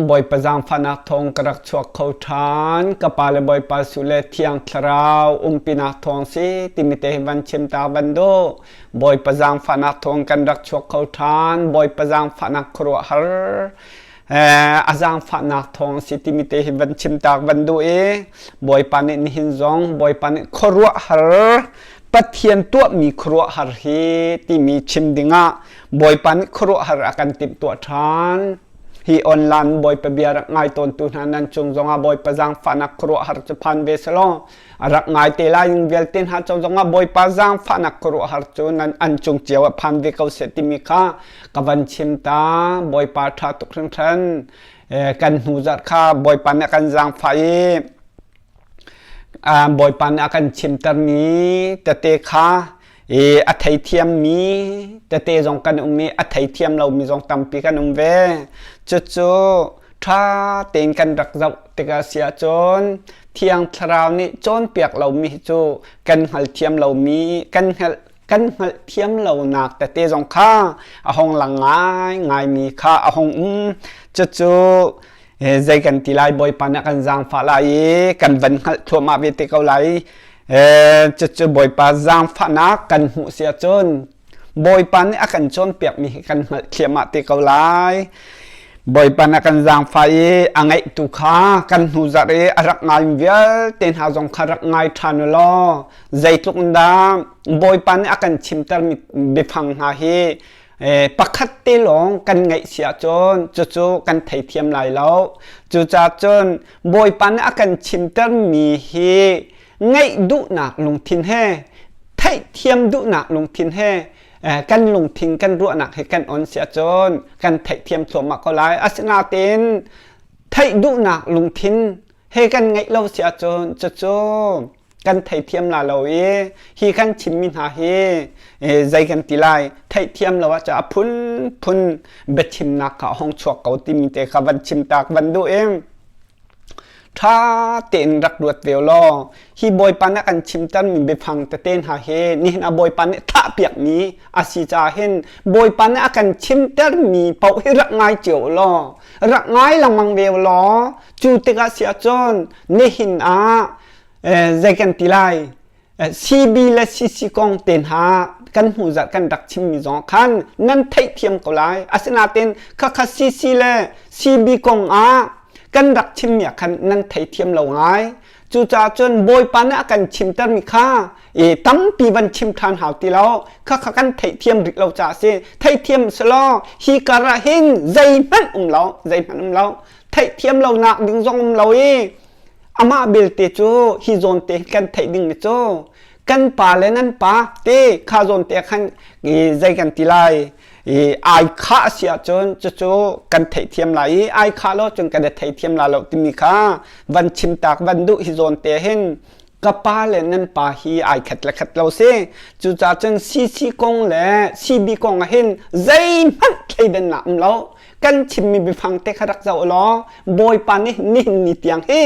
Bawipa zaangfahnak thawng ka rak chuak kho ṭhan. Ka pa le Bawipa Su le Thiang Thlarau umpinak thawng si timi te hi van chim ta van duh. Bawipa zaangfahnak thawng kan rak chuak kho ṭhan. Bawipa zaangfahnak khuaruahhar a zaangfahnak thawng si timi te hi van chim tak van duh i Bawipa nih nihin zong Bawipa nih khuaruahhar Pathian tuahmi khuaruahhar hi timi chim dingah Bawipa nih khuaruahhar a kan timhtuah ṭhan. Hi online Bawipa bia rak ngai tawntu hna nan cung zongah Bawipa zaangfahnak khuaruahhar cu phan ve selaw a rak ngai te lai ning vialte hna cung zongah Bawipa zaangfahnak khuaruahhar cu nan an cung cio ah phan ve ko seh timi kha ka van chim ta. Bawipa ṭha tuk hringhran. Kan hnu zarh kha Bawipa nih a kan zaangfah i Bawipa nih a kan chimtermi tete kha i a theithiammi tete zong kan um i a theithiam lomi zong tampi kan um ve. Cucu ṭha tein kan rak zoh tikah si ahcun Thiang Thlarau nih cawnpiak lomi hi cu kan hngalthiam lomi kan hngalh kan hngalhthiam lonak tete zong kha a hong lang ngaingaimi kha a hong um. Cucu zei kan ti lai Bawipa nih a kan zaangfah lai i kan van hngalh thluahmah ve te ko lai. Cucu Bawipa zaangfahnak kan hmuh si ahcun Bawipa nih a kan cawnpiakmi hi kan hngalh thliahmah te ko lai. Bawipa nih a kan zaangfah i a ngaihtu kha kan hnu zarh i a rak ngaimi vialte hna zong kha rak ngai ṭhan u law zeitluk in dah Bawipa nih a kan chimtermi biafang hna hi pakhat te lawng kan ngaih si ahcun cucu kan theithiam lai lo. Cucaah cun Bawipa nih a kan chimtermi hi ngaih duhnak lungthin he theihthiam duhnak lungthin he kan lungthin kan ruahnak he kan on si ahcun kan theihthiam thluahmah ko lai. Asinain theih duhnak lungthin he kan ngeih lo si ahcun cucu kan theithiam la lo i hi kan chimmi hna hi zei kan ti lai theihthiam lo ah a phunphun biachimnak kha a hong chuak ko timi te kha van chim tak van duh i ṭha tein rak ruat ve law hi Bawipa nih a kan chimtermi biafang tete hna hi nihin ah Bawipa nih thahpiakmi a si caah hin Bawipa nih a kan chimtermi paoh hi rak ngai cio law rak ngai lengmang ve law cu tikah si ahcun nihin ah zei kan ti lai CB le CC kong te hna kan hnu zarh kan rak chimmi zong khan nan theihthiam ko lai asinain khakha CC le CB kong ah kan rak chimmi ah khan nan theithiam lo ngai cucaah cun Bawipa nih a kan chimtermi kha i tampi van chim ṭhan hau ti lo khakha kan theihthiam rih lo caah si theithiam selaw hi kar ah hin zeihmanh um lo zeihmanh um lo theihthiam lonak ding zong um lo i amah belte cu hi zawn te kan theih dingmi cu kan pa le nan pa te kha zawn te khan zei kan ti lai i ai khah si ahcun cucu kan theihthiam lai i ai khah lo cun kan i theithiam la lo timi kha van chim tak van duh hi zawn te hin ka pa le nan pa hi ai khat le khat lo si cucaah cun CC kong le CB kong ah hin zeihmanh thleidannak um lo kan chimmi biafang te kha rak zoh law Bawipa nih nihin ni tiang hi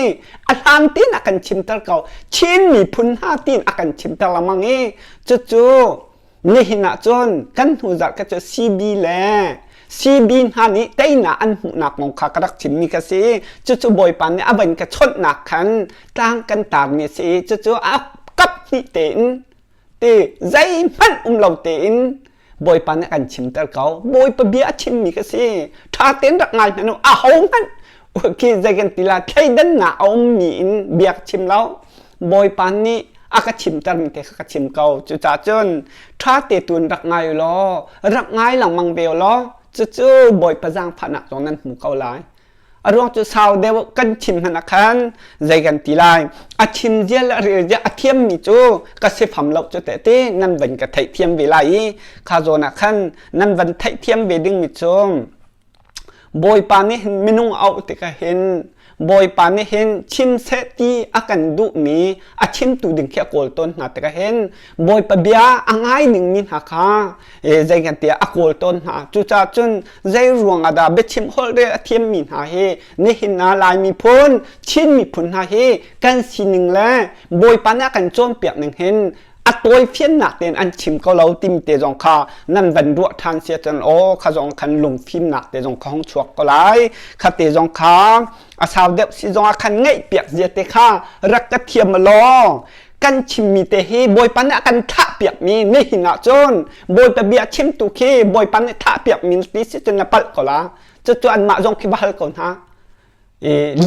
a hlan tin a kan chimter ko Chin miphun hna tin a kan chimter lengmang i cucu nihin ah cun kan hnu zarh ka cu CB le CB hna nih teinak an hmuhnak kong kha ka rak chimmi ka si cucu Bawipa nih a van ka chawnhnak khan tlang kan tarmi a si cucu a kap hnih tein ti zeihmanh um lo tein Bawipa nih a kan chimter ko. Bawipa bia a chimmi ka si. Ṭha tein rak ngai hmanh u. Aho hmanh khi zei kan ti la thleidannak a ummi in bia ka chim lo. Bawipa nih a ka chimtermi te kha ka chim ko. Cucaah cun ṭha te tu in rak ngai u law, rak ngai lengmang ve u law, cucu Bawipa zaangfahnak zong nan hmu ko lai. A ruang cu sau deuh kan chim hmanh ah khan zei kan ti lai a chim zia le a rel zia a thiammi cu ka si fam lo cu teh nan van ka theihthiam ve lai i kha zawn ah khan nan van theihthiam ve dingmi cu Bawipa nih hin minung a auh tikah hin Bawipa nih hin chim seh ti a kan duhmi a chimtu ding khi a kawl tawn hna tikah hin Bawipa bia a ngai dingmi hna kha zei kan tiah a kawl tawn hna cucaah cun zei ruang ah dah biachim holh rel a thiammi hna hi nihin ah Lai miphun Chin miphun hna hi kan sining le Bawipa nih a kan cawnpiak ning hin A tawi fiannak tein an chim ko lo timi te zong kha nan van ruah ṭhan si ahcun aw kha zong khan lungfimnak te zong kha hung chuak ko lai. Kha te zong kha a sau deuh si zongah khan ngaihpiak zia te kha rak ka thiam law kan chimmi te hi Bawipa nih a kan thahpiakmi nihin ah cun Bawipa bia chimtu khi Bawipa nih thahpiakmi ti si cun na palh ko la. Cucu anmah zong khi va hal ko hna.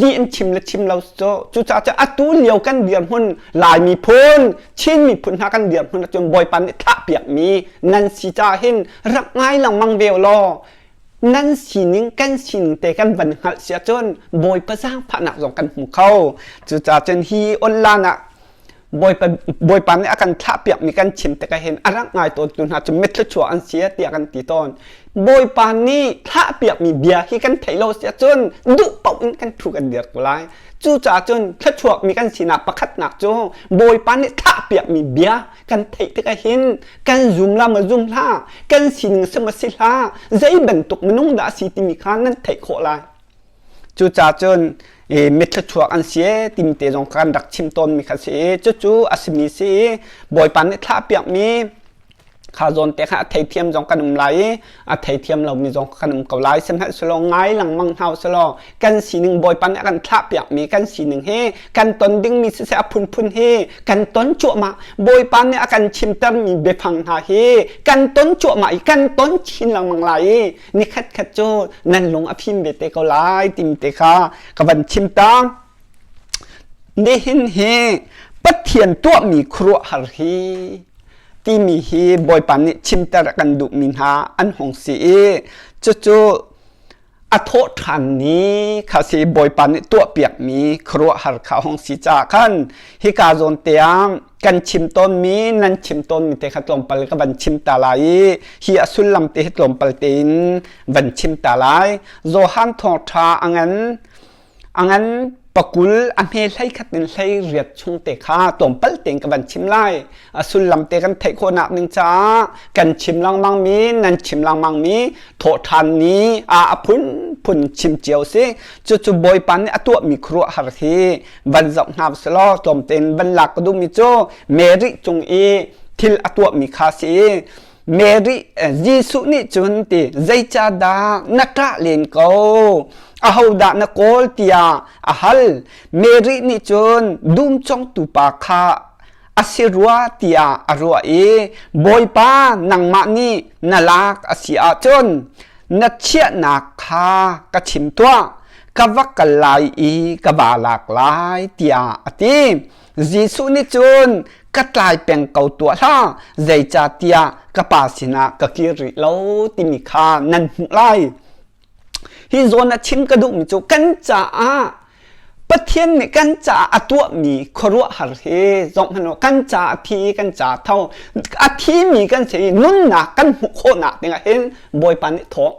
Lih an chim le chim lo cu cucaah cu atu lio kan dirhmun Lai miphun Chin miphun hna kan dirhmun ahcun Bawipa nih thlahpiakmi nan si caah hin rak ngai lengmang ve law nan sining kan sining te kan van hngalh si ahcun Bawipa zaangfahnak zong kan hmu kho. Cucaah cun hi online ah Bawipa, Bawipa nih a kan thlahpiakmi kan chim tikah hin a rak ngai tawntu hna cu mithluachuah an si tiah kan ti tawn. Bawipa nih thlahpiakmi bia hi kan theih lo si ahcun duh paoh in kan thu kan dir ko lai. Cucaah cun thluachuakmi kan sinak pakhatnak cu Bawipa nih thlahpiakmi bia kan theih tikah hin kan zum la maw zum hlah, kan sining si maw si hlah, zei bantuk minung dah a si timi kha nan theih khawh lai. Cucaah cun mithluachuak an si ee timi te zong kan rak chim tawnmi kha si i cucu a simi si i Bawipa nih thlahpiakmi kha zawn te kha a theithiam zong kan um lai i a theithiam lomi zong kan um ko lai. Sihmanhsehlaw ngai lengmang hna usih kan sining Bawipa nih a kan thlahpiakmi kan sining hi kan ton dingmi siseh a phunphun hi kan ton cuahmah. Bawipa nih a kan chimtermi biafang hna hi kan ton cuahmah i kan ton chin lengmang lai i nikhat khat cu nan lung a fim ve te ko lai timi te kha ka van chim ta. Nihin hi Pathian tuahmi khuaruahhar hi timi hi Bawipa nih chimter a kan duhmi hna an hung si i cucu a thawh ṭhan ni kha si Bawipa nih tuahpiakmi khuaruahhar kha hung si caah khan hika zawn te ah kan chim tawnmi nan chim tawnmi te kha tlawmpal ka van chim ta lai i hi a sullam te hi tlawmpal tein van chim ta lai. Johan thawngṭha a ngan a ngan pakul a hme hlei khat in hlei riat chung te kha tlawmpal tein ka van chim lai. A sullam te kan theih khawhnak ding caah kan chim lengmang mi nan chim lengmang mi thawhṭhan ni ah a phunphun chim cio si. Cucu Bawipa nih a tuahmi khuaruahhar hi van zoh hna selaw tlawmtein van lak ka duhmi cu Mary cung i thil a tuahmi kha si i Mary Jesuh nih cun ti zeicahdah na ṭah len ko ahodah na kawl tiah a hal Mary nih cun dum congtu pa kha a si rua tiah a ruah i Bawipa nangmah nih na lak a si ahcun na chiahnak kha ka chim tuah ka va kal lai i ka va lak lai tiah a ti. Jesuh nih cun ka tlai peng ko tuah hlah, zeicahtiah ka pa sinah ka kir rih lo timi kha nan hmuh lai. Hi zawn a chim ka duhmi cu kan caah Pathian nih kan caah a tuahmi khuaruahhar hi zohhmanh u kan caah a thi i kan caah tho a thimi kan si i nunnak kan hmuh khawhnak dingah hin Bawipa nih thawh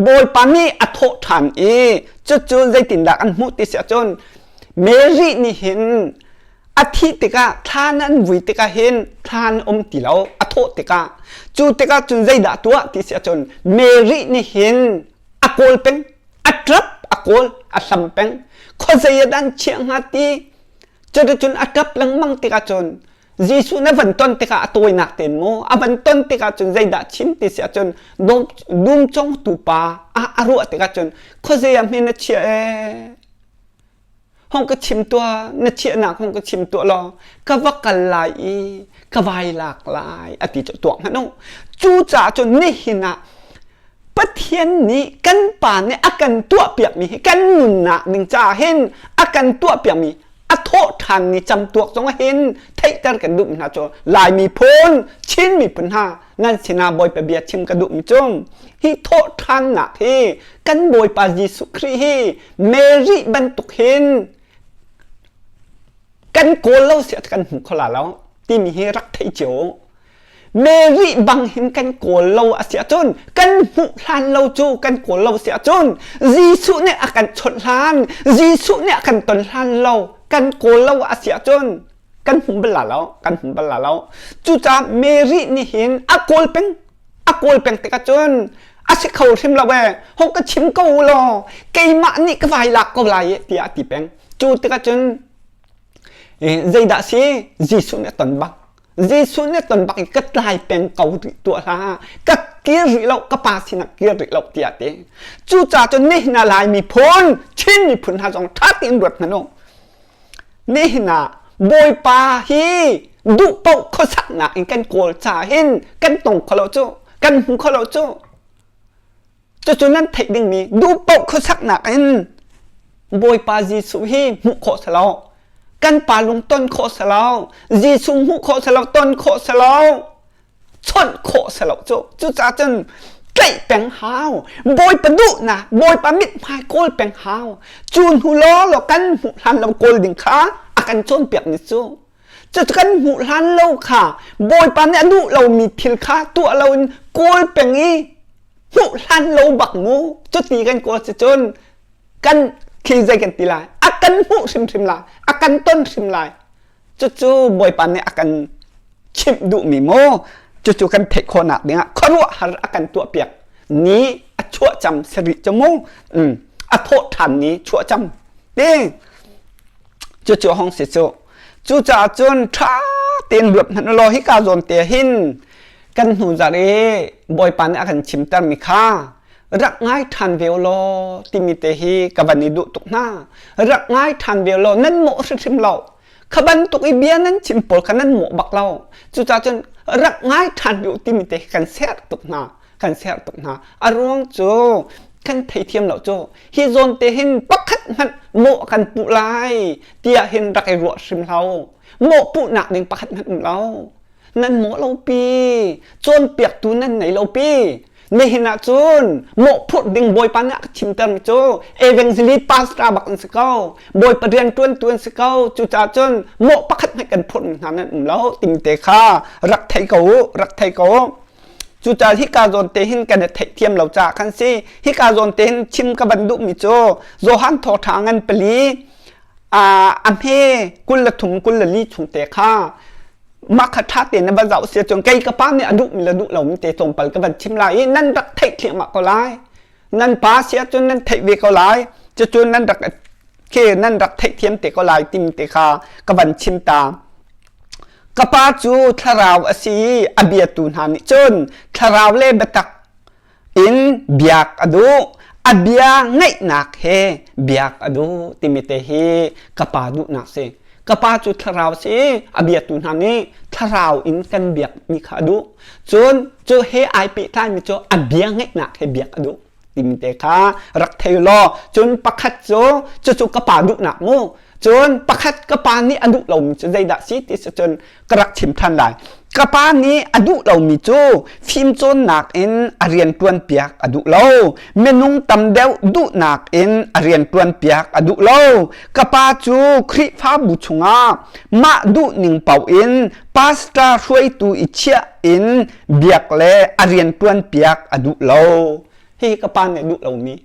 Bawipa nih a thawh ṭhan i cucu zeitindah an hmuh ti si ahcun Mary nih hin a thih tikah thlan an vui tikah hin thlan um ti lo a thawh tikah cu tikah cun zeidah tuah ti si ahcun Mary nih hin a kawl peng a ṭap a kawl a hlam peng khuazei ah dah an chiah hnga ti cuticun a ṭap lengmang tikah cun Jesuh na van ton tikah a tawinak tein maw a van ton tikah cun zeidah chim ti si ahcun dum congtu pa a a ruah tikah cun khuazei ah hme na chiah ee hong ka chim tuah na chiahnak hong ka chim tuah law ka va kal lai i ka vai lak lai a ti cu tuah hmanh u cucaah cun nihin ah Pathian nih kan pa nih a kan tuahpiakmi hi kan nunnak ding caah hin a kan tuahpiakmi a thawh ṭhan ni camtuak zong hin theihter kan duhmi hna cu Lai miphun Chin miphun hna nan sinah Bawipa bia chim ka duhmi cu hi thawh ṭhannak hi kan Bawipa Jesuh Khrih hi Mary bantuk hin kan kawl lo si kan hmu kho la lo timi hi rak thei cio Mary bang hin kan kawl lo a si ahcun kan hmuh hlan lo cu kan kawl lo si ahcun Jesuh nih a kan chawnh hlan Jesuh nih a kan ton hlan lo kan kawl lo a si ahcun kan hmu bal la lo kan hmu bal la lo cucaah Mary nih hin a kawl peng a kawl peng tikah cun a si kho hrim lo ee hong ka chim ko law keimah nih ka vai lak ko lai tiah a ti peng cu tikah cun zeidah si Jesuh nih a ton bak. Jesuh nih ton bak i ka tlai peng ko rih tuah hlah. Ka kir rih lo, ka pa sinah kir rih lo tiah ti. Cucaah cun nihin ah Lai miphun, Chin miphun hna zong ṭha tein ruat hmanh u. Nihin ah Bawipa hi duh paoh khuasaknak in kan kawl caah hin kan tong kho lo cu, kan hmu kho lo cu. Cucu nan theih dingmi duh paoh khuasaknak in Bawipa Jesuh hi hmuh khawh si lo. Kan pa lung ton khawh si lo. Jesuh hmuh khawh si lo, ton khawh si lo. Chawnh khawh si lo cu. Cucaah cun tlaih peng hau. Bawipa duhnak, Bawipa mithmai kawl peng hau. Cu hnu law law kan hmuh hlan lo kawl ding kha a kan cawnpiak ni cu. Cucu kan hmuh hlan lo kha Bawipa nih a duh lomi thil kha tuah loin kawl peng i hmuh hlan lo bak mu cuti kan kawl si cun kan khi zei kan ti lai a kan hmuh hrimhrim lai a kan ton hrim lai cucu Bawipa nih a kan chimh duhmi mu cucu kan theih khawhnak dingah khuaruahhar a kan tuahpiak ni a chuah cam si rih cu mu a thawh ṭhan ni chuah cam ti Cucu hong si cu. Cucaah cun ṭha tein ruat hmanh u law hika zawn te hin kan hnu zarh i Bawipa nih a kan chimtermi kha rak ngai ṭhan ve u law timi te hi ka van i duh tuk hna. Rak ngai ṭhan ve u law nan mawh hrimhrim lo. Kha bantuk i bia nan chim pawl kha nan mawh bak lo. Cucaah cun rak ngai ṭhan ve u timi te hi kan serh tuk hna. Kan serh tuk hna. A ruang cu kan theithiam lo cu hi zawn te hin pakhat hmanh mawh kan puh lai tiah hin rak i ruah hrim hlo. Mawh puhnak ding pakhat hmanh um lo. Nan mawh lo pi, cawnpiaktu nan nei lo pi. Nihin ah cun mawhphurh ding Bawipa nih a ka chimter mi cu evangelist pastor bak an si ko. Bawipa rian ṭuantu an si ko. Cucaah cun mawh pakhat hmanh kan phurh mi hna nan um lo timi te kha rak thei ko u, rak thei ko u. Cucaah hika zawn te hin kan i theihthiam lo caah khan si. Hika zawn te hin chim ka van duhmi cu Johan thawngṭha ngan pali a hme 23 24 chung te kha mah kha ṭha tein na va zoh si ahcun kei ka pa nih a duhmi le duh lomi te tlawmpal ka van chim lai i nan rak theih thliahmah ko lai. Nan pa si ahcun nan theih ve ko lai. Cucun nan rak ke nan rak theihthiam te ko lai timi te kha ka van chim ta. Ka pa cu thlarau a si i a biatu hna nih cun thlarau le biatak in biak a duh. A bia ngaihnak he biak a duh timi te hi ka pa duhnak si. Ka pa cu thlarau a si i a biatu hna nih thlarau in kan biakmi kha a duh. Cun cu he ai pehtlaimi cu a bia ngaihnak he biak a duh timi te kha rak thei law cun pakhat cu cucu ka pa duhnak mu Cun pakhat ka pa nih a duh lomi cu zeidah si ti si cun ka rak chim ṭhan lai. Ka pa nih a duh lomi cu fimcawnnak in a rian ṭuanpiak a duh lo. Minung tam deuh duhnak in a rian ṭuanpiak a duh lo. Ka pa cu Khrihfabu chungah mah duhning paoh in pastor hruaitu i chiah in biak le a rian ṭuanpiak a duh lo. Hihi ka pa nih a duh lomi.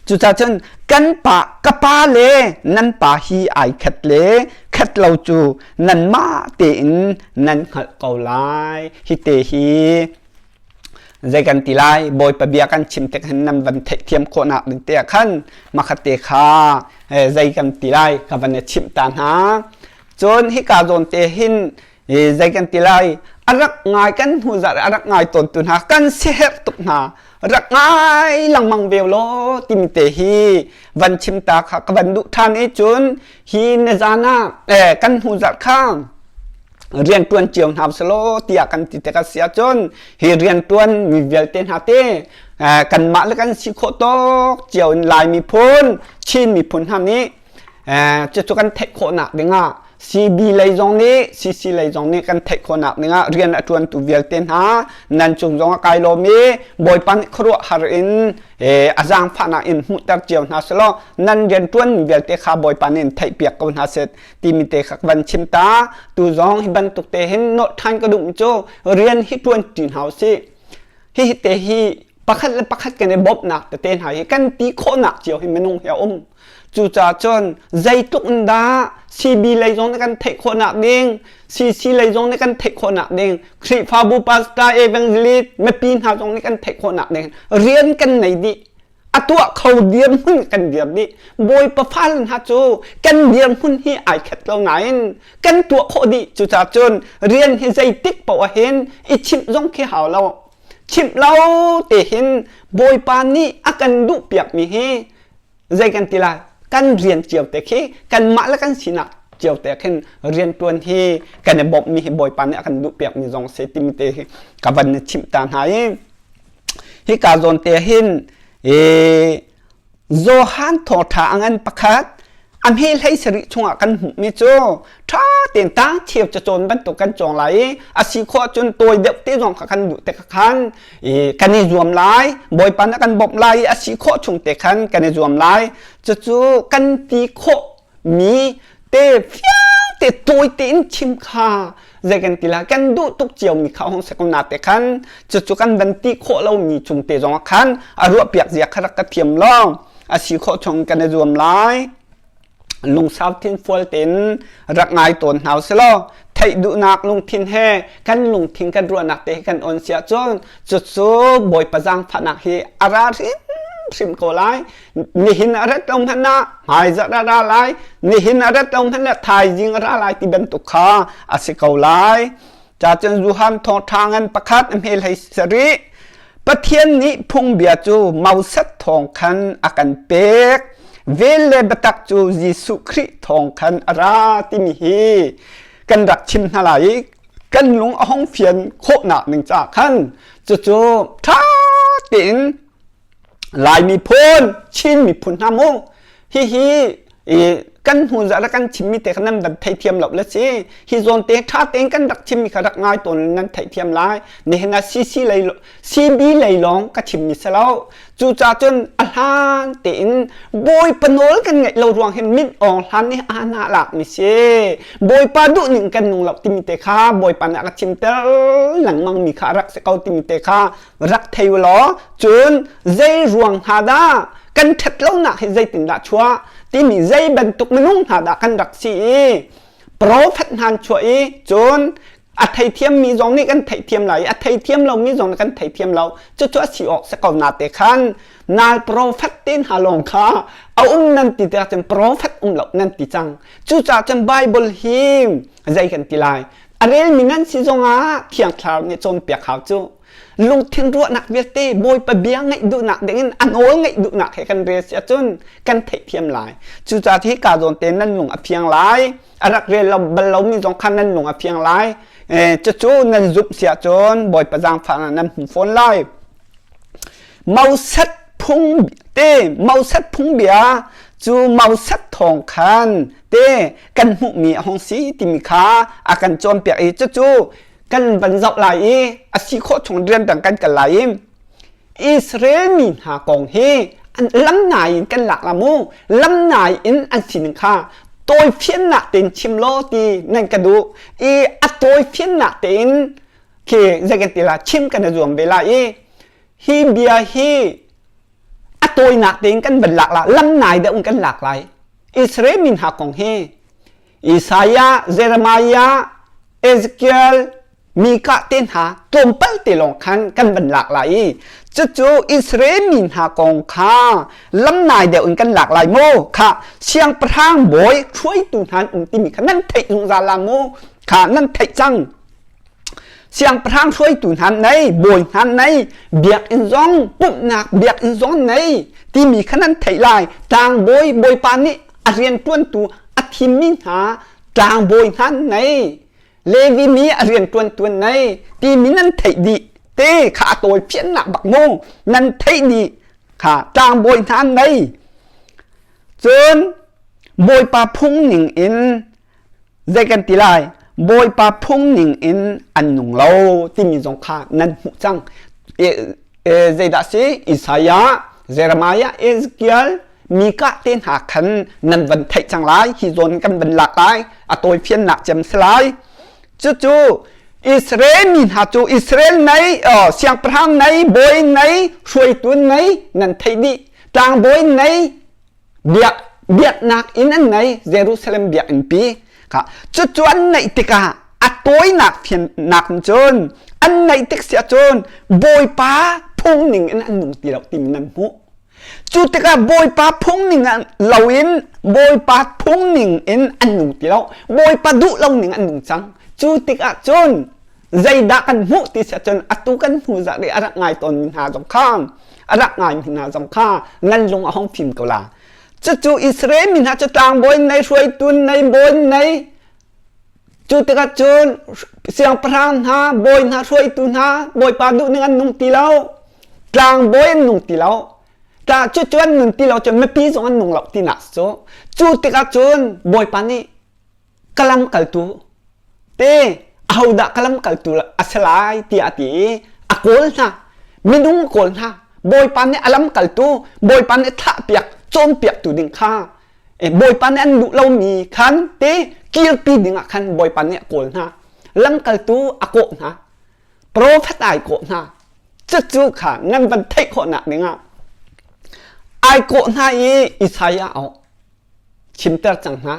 Cucaah cun kan pa ka pa le nan pa hi ai khat le khat lo cu nanmah tein nan hngalh ko lai. Hi te hi zei kan ti lai Bawipa bia kan chim tik hin nan van theihthiam khawhnak ding te ah khan makhat te kha zei kan ti lai ka van i chimh ta hna. Cun hika zawn te hin zei kan ti lai a rak ngai kan hnu zarh a rak ngai tawn tu hna kan siherh tuk hna rak ngai lengmang ve law timi te hi van chim ta kha ka van duh ṭhan i cun hi na zan ah kan hnu zarh kha rianṭuan cio hna selaw tiah kan ti tik a si ahcun hi rianṭuan mi vialte hna te kanmah le kan si khawh tawk cio in Lai miphun Chin miphun hna nih cucu kan theih khawhnak dingah CB lei zong nih CC lei zong nih kan theih khawhnak dingah rian a ṭuantu vialte hna nan cung zong a kai lawm i Bawipa nih khuaruahhar in a zaangfahnak in hmuhter cio hna selaw nan rian ṭuanmi vialte kha Bawipa nih in theihpiak ko hna seh timi te kha ka van chim ta tu zong hi bantuk te hin nawlh ṭhan ka duhmi cu rian hi ṭuan ṭi hna usih hihi te hi pakhat le pakhat kan i bawmhnak tete hna hi kan ti khawhnak cio hi minung hi a um Cucaah cun zeitluk in dah CB lei zong nih kan theih khawhnak ding, CC lei zong nih kan theih khawhnak ding, Khrihfabu pastor, evangelist, mipi hna zong nih kan theih khawhnak ding rian kan nei dih. A tuah kho dirhmun kan dir dih. Bawipa fale hna cu kan dirhmun hi ai khat lo nain kan tuah khawh dih. Cucaah cun rian hi zeitik paoh ah hin i chimh zong khi hau lo. Chimh lo te hin Bawipa nih a kan duh piakmi hi zei kan ti lai? Kan rian cio te khi kanmah le kan sinak cio te khin rian ṭuan hi kan i bawmhmi hi Bawipa nih a kan duh piakmi zong si timi te hi ka van i chimh ta hna i Hika zawn te hin Johan thawngṭha a ngan pakhat a hme hlei sarih chungah kan hmuhmi cu ṭha tein tang cheu cacawn bantuk kan cawng lai i a si khawh ahcun tawi deuh te zong kha kan duh te khan kan i zuam lai. Bawipa nih a kan bawmh lai i a si khawh chung te khan kan i zuam lai. Cucu kan ti khawh mi te fiang te tawi tein chim kha zei kan ti la kan duh tuk cio mi kha hong se ko na te khan cucu kan van ti khawh lo mi chung te zong khan a ruah piak zia kha rak ka thiam lo a si khawh chung kan i zuam lai. Lungsau thin fual tein rak ngai tawn hna usih theih duhnak lungthin he kan lungthin kan ruahnak te kan on sia cun cucu Bawipa zaangfahnak hi a ra hrimhrim ko lai. Nihin a rat lo hmanh ah hmaizarh a ra lai, nihin a rat lo hmanh ah thaizing a ra lai ti bantuk kha a si ko lai. Cacun Johan thawngṭha ngan pakhat a hme hlei sarih Pathian nih phungbia cu Moses thawng khan a kan pek. Vel le biatak cu Jesuh Khrih thawng khan a ra timi hi kan rak chim hna lai i kan lung a hong fian khawhnak ning caah khan cucu ṭha tein Lai miphun, Chin miphun hna mu hihi kan hnu zarh kan chimmi te kha nan van theithiam lo le si. Hi zawn te ṭha tein kan rak chimmi kha rak ngai tawn nan theihthiam lai. Nihin ah CC lei CB lei lawng ka chimmi si lo. Cucaah cun a hlan tein Bawipa nawl kan ngaih lo ruang hin mit awng hlan nih a lak mi si. Bawipa duhning kan nung lo timi te kha Bawipa nih a ka chimter lengmang mi kha a rak si ko timi te kha rak thei u law cun zei ruang hna dah kan ṭhat lonak hi zeitindah chuah timi zei bantuk minung hna dah kan rak si i profet hna an chuah i cun a theithiammi zong nih kan theihthiam lai i a theithiam lomi zong nih kan theithiam lo. Cucu a si awk si ko na te khan nal profet te hna lawng kha a um nan ti tikah cun profet um lo nan ti cang. Cucaah cun Bible hi zei kan ti lai? A relmi nan si zongah Thiang Thlarau nih cawnpiak hau cu. Lungthin ruahnak vialte Bawipa bia ngaih duhnak dingin a nawl ngaih duhnak he kan rel si ahcun kan theihthiam lai. Cucaah hi ka zawn te nan lung a fiang lai. A rak rel lo bal lomi zong kha nan lung a fiang lai. Cucu nan zumh si ahcun Bawipa zaangfahnak nan hmu fawn lai. Moses phung te Moses phung bia cu Moses thawng khan te kan hmuhmi a hung si timi kha a kan cawnpiak i cucu kan van zoh lai i a si khawh chung rian dang kan kal lai i Israel mi hna kong hi an lamnai in kan lak la mu. Lamnai in an sining kha tawifiannak tein chim law ti nan ka duh i a tawifiannak tein khi zei kan ti la chim kan i zuam ve lai i hi bia hi a tawinak tein kan van lak la lamnai deuh in kan lak lai. Israel mi hna kong hi Isaiah, Jeremiah, Ezekiel, Mikah te hna tlawmpal te lawng khan kan van lak lai i cucu Israel mi hna kong kha lamnai deuh in kan lak lai mu. Kha siangpahrang bawi hruaitu hna an um timi kha nan theih zungzal la mu. Kha nan theih cang. Siangpahrang hruaitu hna nei, bawi hna nei, biakinn zong pumhnak biakinn zong nei timi kha nan theih lai. Tlangbawi Bawipa nih a rianṭuantu a thimmi hna tlangbawi hna nei, Levi mi a rianṭuantu nei timi nan theih dih te kha a tawi phiannak bak mu nan theih dih kha tlangbawi hna nei. Cun Bawipa phung ning in zei kan ti lai? Bawipa phung ning in an nung lo timi zong kha nan hmuh cang. Zeidah si? Isaiah, Jeremiah, Ezekiel, Mikah te hna khan nan van theih cang lai. Hi zawn kan van lak lai. A tawifiannak cem si lai. Cucu Israel mi hna cu Israel nei, siangpahrang nei, bawi nei, hruaitu nei nan theih dih. Tlangbawi nei, biak biaknak inn an ngei. Jerusalem biakinn pi kha cucu an neih tikah a tawinak fiannak cun an neih tik si ahcun Bawipa phung ning in an nung ti lo timi nan hmuh. Cu tikah Bawipa phung ning loin Bawipa phung ning in an nung ti lo. Bawipa duh lo ning an nung cang. Cu tikah cun zeidah kan hmuh ti si ahcun atu kan hnu zah i a rak ngai tawnmi hna zong kha a rak ngaimi hna zong kha nan lung a hung fim ko la. Cucu Israel mi hna cu tlangbawi nei, hruaitu nei, bawi nei, Cu tikah cun siangpahrang hna, bawi hna, hruaitu hna, Bawipa duhning an nung ti lo. Tlangbawi an nung ti lo. Tla cucu an nun ti lo cun mipi zong an nung lo tinak cu. Cu tikah cun Bawipa nih ka lamkaltu te ahodah ka lamkaltu a si lai tiah a ti i a kawl hna. Minung kawl hna. Bawipa nih a lamkaltu, Bawipa nih thahpiak, cawnpiaktu ding kha Bawipa nih an duh lomi khan te kirpi dingah khan Bawipa nih a kawl hna. Lamkaltu a kawh hna. Profet ai kawh hna. Cucu kha nan van theih khawhnak dingah ai kawh hna i Isaiah au chimter cang hna.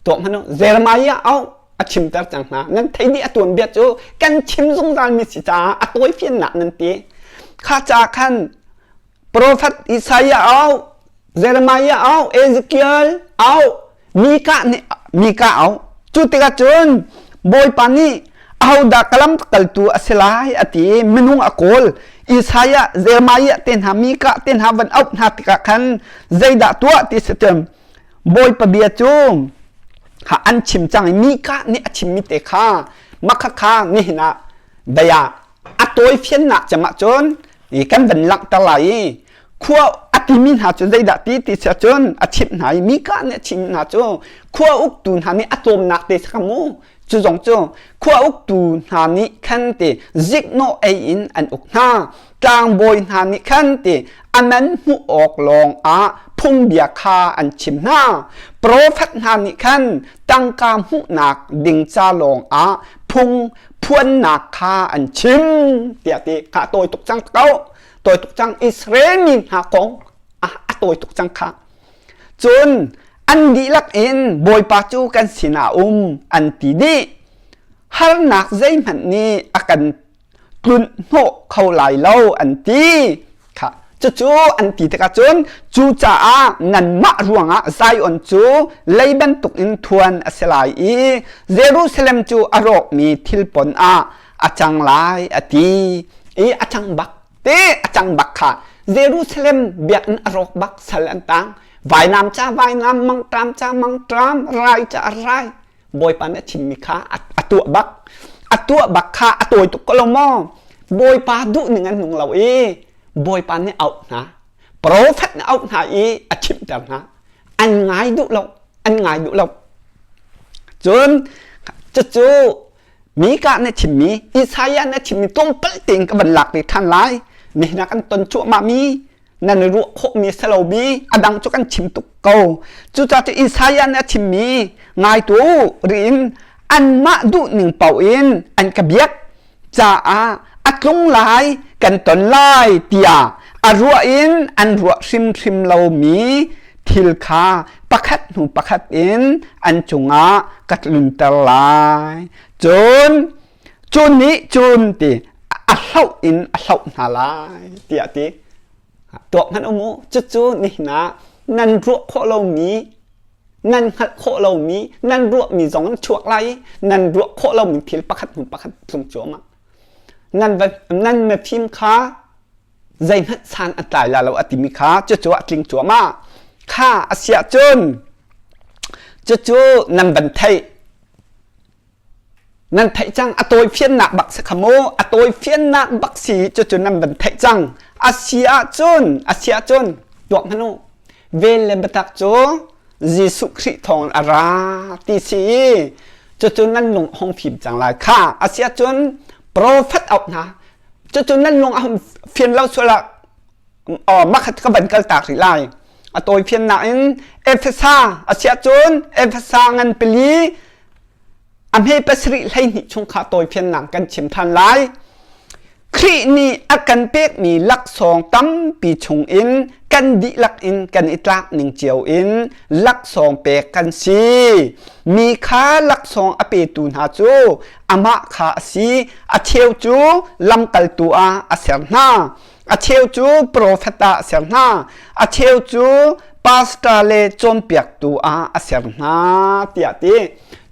Tuak hmanh u. Jeremiah au a chimter cang hna. Nan theih dih a tuanbia cu kan chim zungzalmi si caah a tawi fiannak nan ti. Kha ca khan Profet Isaiah au, Jeremiah au, Ezekiel au, Mika nih Mika au. Cu tikah cun Bawipa nih ahodah ka lamkaltu a si lai a ti i minung a kawl. Isaiah, Jeremiah te hna, Mika te hna van auh hna tikah khan zeidah tuah ti si cun Bawipa bia cu an chim cang i Mika nih a chimmi te kha makhakha nihin ah dei ah a tawi fiannak cem ahcun kan van langhter lai i khua a timi hna cu zeidah ti ti si ahcun a chimh hna i Mika nih a chimh hna cu khua uktu hna nih a tlawmnak te si kha mu cu zong cu khua uktu hna nih khan ti ziknawh ei in an uk hna tlangbawi hna nih khan ti a man hmuh awk lawng ah phungbia kha an chim hna profet hna nih khan tangka hmuhnak ding ca lawng ah phung phuannak kha an chim tiah ti kha tawi tuk cang ko tawi tuk cang Israel mi hna kong a tawi tuk cang kha cun an dihlak in Bawipa cu kan sinah um an ti dih harnak zeihmanh nih a kan tlunh hnawh kho lai lo an ti kha cucu an ti tikah cun cucaah nanmah ruangah Zion cu lei bantuk in thuan a si lai i Jerusalem cu a rawkmi thilpon ah a cang lai a ti i a cang bak te a cang bak kha Jerusalem biakinn a rawk bak sal an tang vainam ca vainam mangṭam ca mangṭam rai ca rai Bawipa nih a chimmi kha a tuah bak a tuah bak kha a tawi tuk ko lo maw Bawipa duh ning an nung lo i Bawipa nih auh hna profet nih auh hna i a chimhter hna an ngai duh lo an ngai duh lo cun cucu Mika nih chimmi Isaiah nih chimmi tlawmpal tein ka van lak te ṭhan lai nihin ah kan ton cuahmah mi nan i ruah khawhmi a si lomi a dang cu kan chim tuk ko cucaah cu Isaiah nih a chimmi ngai tu riin anmah duhning paoh in an ka biak caah a tlung lai kan ton lai tiah a ruah in an ruah hrimhrim lomi thil kha pakhat hnu pakhat in an cungah ka tlunter lai cun cu nih cun ti a hloh in a hloh hna lai tiah ti tuak hmanh um u cucu nihin ah nan ruah khawh lomi nan hngalh khawh lomi nan ruahmi zong an chuak lai i nan ruah khawh lomi thil pakhat hnu pakhat tlung cuahmah nan va nan mifim kha zeihmanh san a tlai la lo a timi kha cucu a tling cuahmah kha a siah cun cucu nan van theih Nan theih cang a tawi fiannak bak si kha mu a tawi fiannak bak si cucu nan van theih cang a si ahcun a si ahcun tuak hmanh u vel le biatak cu Jesuh Khrih thawng a ra ti si i cucu nan lung hong fim cang lai kha a si ahcun profet auh hna cucu nan lung a hung fian lo sual ah makhat ka van kal tak rih lai a tawi fiannak in Efesa a si ahcun Efesa ngan pali A hme pasarih 12 chung kha tawifiannak kan chim ṭhan lai. Khrih nih a kan pekmi laksawng tampi chungin kan dihlak in kan i tlak ning cio in laksawng pek kan si. Mi kha laksawng a petu hna cu amah kha a si. A cheu cu lamkaltu ah a ser hna. A cheu cu profet ah a ser hna. A cheu cu pastor le cawnpiaktu ah a ser hna tiah ti.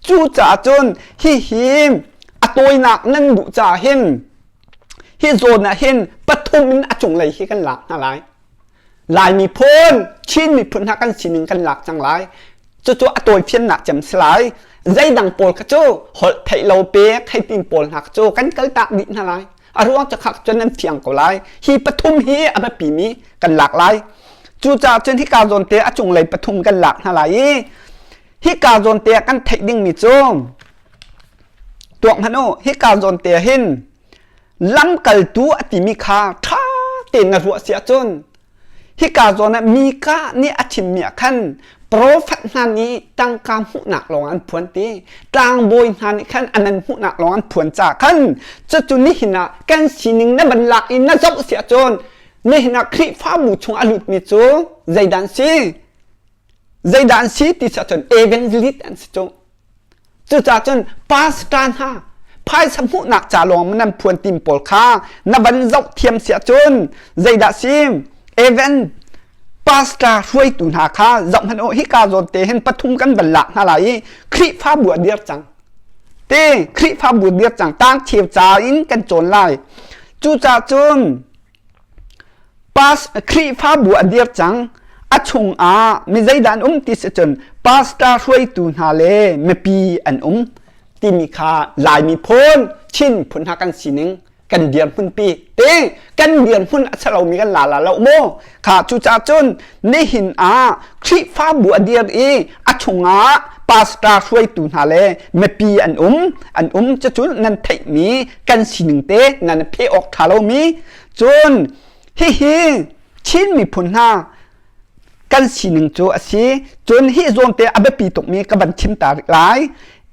Cucaah cun hihi a tawinak nan duh caah hin hi zawn ah hin pathum in a cunglei hi kan lak hna lai. Lai miphun, Chin miphun hna kan sining kan lak cang lai. Cucu a tawifiannak cem si lai. Zeidang pawl kha cu holh theih lo pek hei tin pawl hna cu kan kaltak dih hna lai. A ruang cu khak cun nan fiang ko lai. Hi pathum hi a biapimi kan lak lai. Cucaah cun hika zawn te a cunglei pathum kan lak hna lai i hika zawn te ah kan theih dingmi cu tuak hmanh u hika zawn te hin lamkaltu a timi kha ṭha tein na ruah si ahcun hika zawn ah Mika nih a chimmi ah khan profet hna nih tangka hmuhnak lawng an phuan ti tlangbawi hna nih khan an an hmuhnak lawng an phuan ca khan cucu nihin ah kan sining na van lak i na zoh si ahcun nihin ah Khrihfabu chung a lutmi cu zeidah an si zeidah an si ti si ahcun evangelist an si cu Cucaah cun pastor hna phaisa hmuhnak ca lawng nan phuan tim pawl kha na van zoh thiam si ahcun zeidah si even pastor hruaitu hna kha zoh hmanh u hika zawn te hin pathum kan van lak hna lai i Khrihfabu a dir cang te Khrihfabu dir cang tang cheu ca in kan cawn lai cucaah cun Khrihfabu a dir cang. A chungah mi zeidah an um ti si cun pastor hruaitu hna le mipi an um timi kha Lai miphun Chin phun hna kan sining kan dirhmun pi te kan dirhmun a chalomi kan la la lo mu kha cucaah cun nihin ah Khrihfabu a dir i a chungah pastor hruaitu hna le mipi an um an um cucu nan theihmi kan sining te nan pheh awk ṭha lomi cun hihi Chin miphun hna kan sining cu a si cun hi zawn te a biapi tukmi ka van chim ta rih lai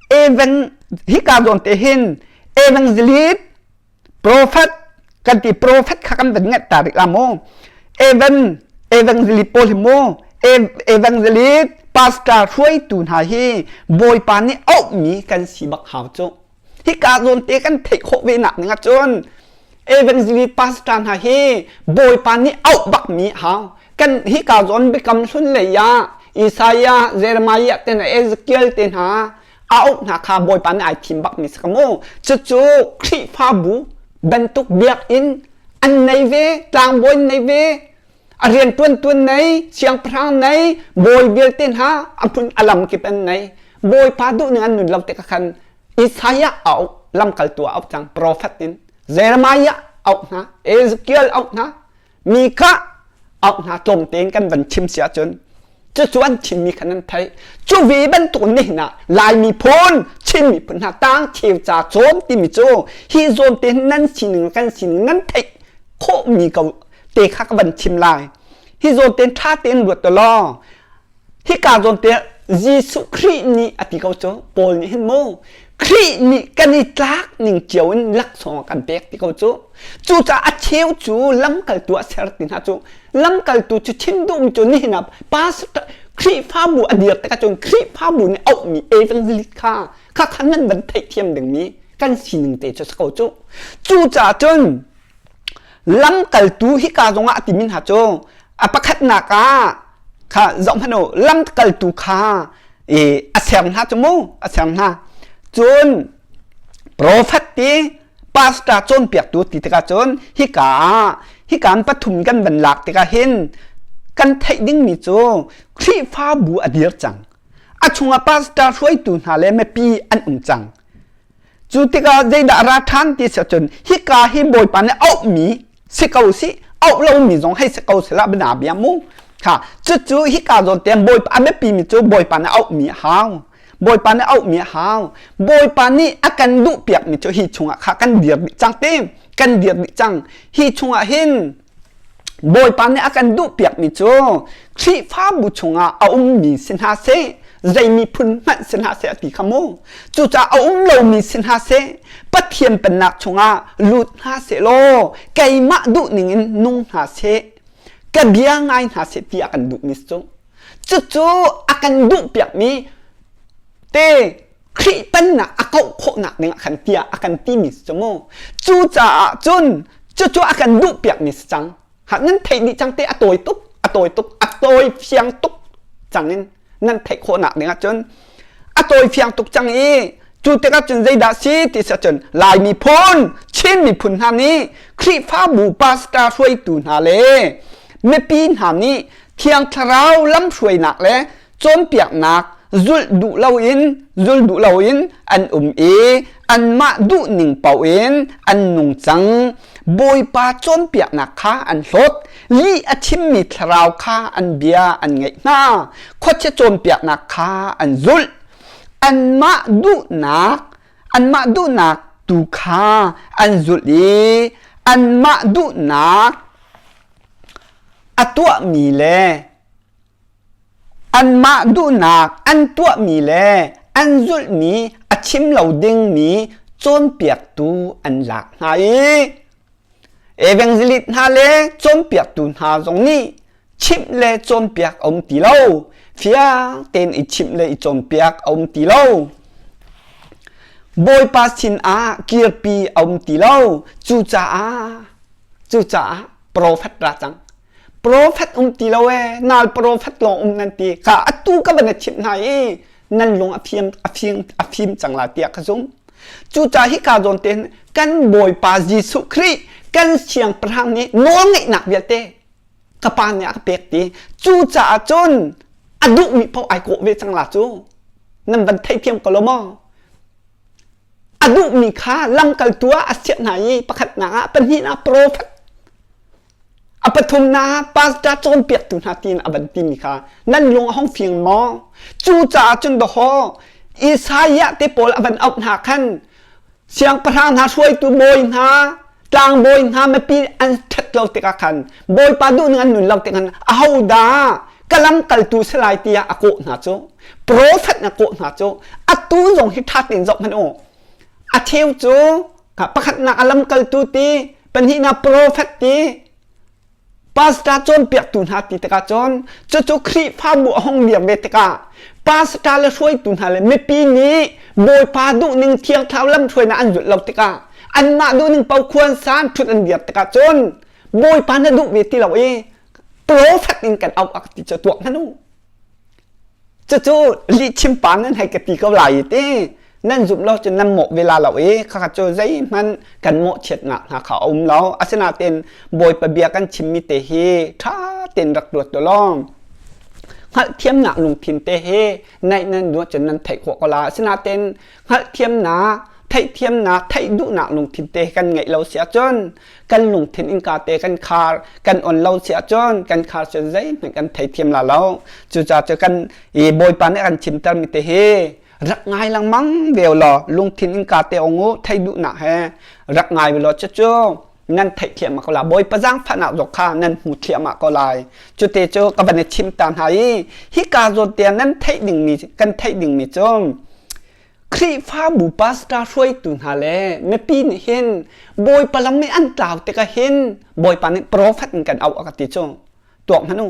even hika zawn te hin evangelist prophet kan ti prophet kha kan van ngeih ta rih la mu evan evangelist pawl hi mu evangelist pastor hruaitu hna hi bawipa nih auhmi kan si bak hau cu hika zawn te kan theih khawh ve nak ning ahcun evangelist pastor hna hi bawipa nih auh bakmi hau kan hika zawn biakam hlun lei ah Isaiah Jeremiah te hna Ezekiel te hna a auh hna kha bawipa nih ai thim bakmi si ka mu cucu Khrihfabu bantuk biakinn an nei ve tlangbawi nei ve a rian tuan nei siangpahrang nei bawi vialte hna a hmun a lam kip an nei bawipa duh ning an nun lo tikah khan Isaiah a auh lamkaltu a auh cang prophet in Jeremiah auh hna Ezekiel auh hna mi kha auh hna tlawm tein kan van chim si ahcun cucu an chimmi kha nan theih cu ve bantuk nihin ah Lai miphun Chin miphun hna tang cheu ca cawn timi cu hi zawn te nan sining kan sining nan theih khawhmi ko te kha ka van chim lai hi zawn tein ṭha tein ruat law hika zawn te Jesuh Khrih nih a ti ko cu Paul nih hin mu Khrih nih kan i tlak ning cio in laksawng a kan pek ti ko cu cucaah a cheu cu lamkaltu a ser ti hna cu lamkaltu cu chim duhmi cu nihin ah pastor Khrihfabu a dir tikah cun Khrihfabu nih auhmi evangelist kha kha khan nan van theihthiam dingmi kan sining te cu si ko cu cucaah cun Lamkaltu hika zongah a timi hna cu a pakhatnak ah kha zoh hmanh u lamkaltu kha a ser hna cu mu a ser hna cun profet ti pastor cawnpiaktu ti tikah cun hika ah hika an pathum kan van lak tikah hin kan theih dingmi cu Khrihfabu a dir cang a chungah pastor hruaitu hna le mipi an um cang Cu tikah zeidah ra ṭhan ti si ahcun hika hi Bawipa nih auhmi si ko si auh lomi zong hei si ko sila bana bia mu. Kha cucu hika zawn te Bawipa a biapimi cu Bawipa nih auhmi a hau. Bawipa nih auhmi a hau. Bawipa nih a kan duhpiakmi cu hi chungah kha kan dir dih cang ti. Kan dir dih cang. Hi chungah hin Bawipa nih a kan duhpiakmi cu Khrihfabu chungah a ummi si hna seh, zei miphun hmanh si hna seh a ti kha mu. Cucaah a um lomi si hna seh, Pathian pennak chungah lut hna seh law keimah duhning in nung hna seh, ka bia ngai hna seh ti a kan duhmi cu. Cucu a kan duhpiakmi te Khrih pennak a kauh khawhnak dingah khan tiah a kan timi cu mu. Cucaah cun. Cucu a kan duh piakmi si cang. Ha nan theih dih cang te a tawi tuk, a tawi tuk, a tawi fiang tuk cang in nan theih khawhnak ding ahcun a tawi fiang tuk cang i cu tikah cun zeidah si ti si ahcun Lai miphun, Chin miphun hna nih Khrihfabu pastor hruaitu hna le mipi hna nih Thiang Thlarau lamhruainak le cawnpiaknak zulh duh loin zul duh loin an um i anmah duhning paoh in an nung cang. Bawipa cawnpiaknak kha an hlawt. Lih a chimmi thlarau kha an bia an ngaih hna. Khuachia cawnpiaknak kha an zulh. Anmah duhnak anmah duhnak tu kha an zulh i anmah duhnak a tuahmi le Anmah duhnak an tuahmi le an zulhmi a chim lo dingmi cawnpiaktu an lak hna i evangelist hna le cawnpiaktu hna zong nih chimh le cawnpiak a um ti lo. Fiang tein i chimh le i cawnpiak a um ti lo. Bawipa sinah kirpi a um ti lo. Cucaah cucaah profet ra cang. Profet um ti lo ee, nal profet lawng um nan ti. Kha atu ka van chimh hna i nan lung a fim a fim a fim cang la tiah ka zumh. Cucaah hika zawn te kan Bawipa Jesuh Khrih kan siangpahrang nih nawlngeihnak vialte ka pa nih a ka pek ti. Cucaah cun a duhmi paoh ai kawh ve cang la cu. Nan van theithiam ko lo maw? A duhmi kha lamkaltu ah a chiah hna i pakhatnak ah pahnihnak profet A pathumnak pastor cawnpiaktu hna tiin a van timi kha nan lung a hung fing maw? Cucaah cun dawhaw Isaiah te pawl a van auh hna khan siangpahrang hna hruaitu bawi hna tlangbawi hna mipi an ṭhat lo tikah khan Bawipa duhning an nun lo tikah khan ahodah ka lamkaltu si lai tiah a kawh hna cu profet na kawh hna cu atu zong hi ṭha tein zoh hmanh u a cheu cu pakhatnak a lamkaltu ti pahnihnak profet ti pastor cawnpiaktu hna ti tikah cun cucu Khrihfabu a hung dir ve tikah pastor le hruaitu hna le mipi nih Bawipa duhning Thiang Thlarau lamhruainak an zulh lo tikah anmah duhning paoh khuan san ṭhut an dir tikah cun Bawipa na duh ve ti lo i profet in kan auh a ti cu tuak hmanh u. Cucu lihchim pa nan hei ka ti ko lai i ti nan zumh lo cun nan mawh ve la lo i khakha cu zeihmanh kan mawhchiatnak hna kha a um lo. Asinain Bawipa bia kan chimmi te hi ṭha tein rak ruat law hngalhthiamnak lungthin te hi naih nan duh cun nan theih khawh ko la. Asinain hngalhthiamnak, theihthiamnak, theih duhnak lungthin te kan ngeih lo si ahcun kan lungthin innka te kan khar kan on lo si ahcun kan khar cun zeihmanh kan theithiam la lo cucaah cu kan i bawipa nih a kan chimter mi te hi rak ngai lengmang ve law lungthin innka te ong u thei duhnak he rak ngai ve law cucu nan theihthiam ko la bawipa zaangfahnak zong kha nan hmu thliahmah ko lai cute cu ka van i chim ta hna i hika zawn te nan theih dingmi kan theih dingmi cu Khrihfabu pastor hruaitu hna le mipi nih hin Bawipa lam nih an tlau tikah hin Bawipa nih profet in kan auh a ka ti cu. Tuak hmanh u.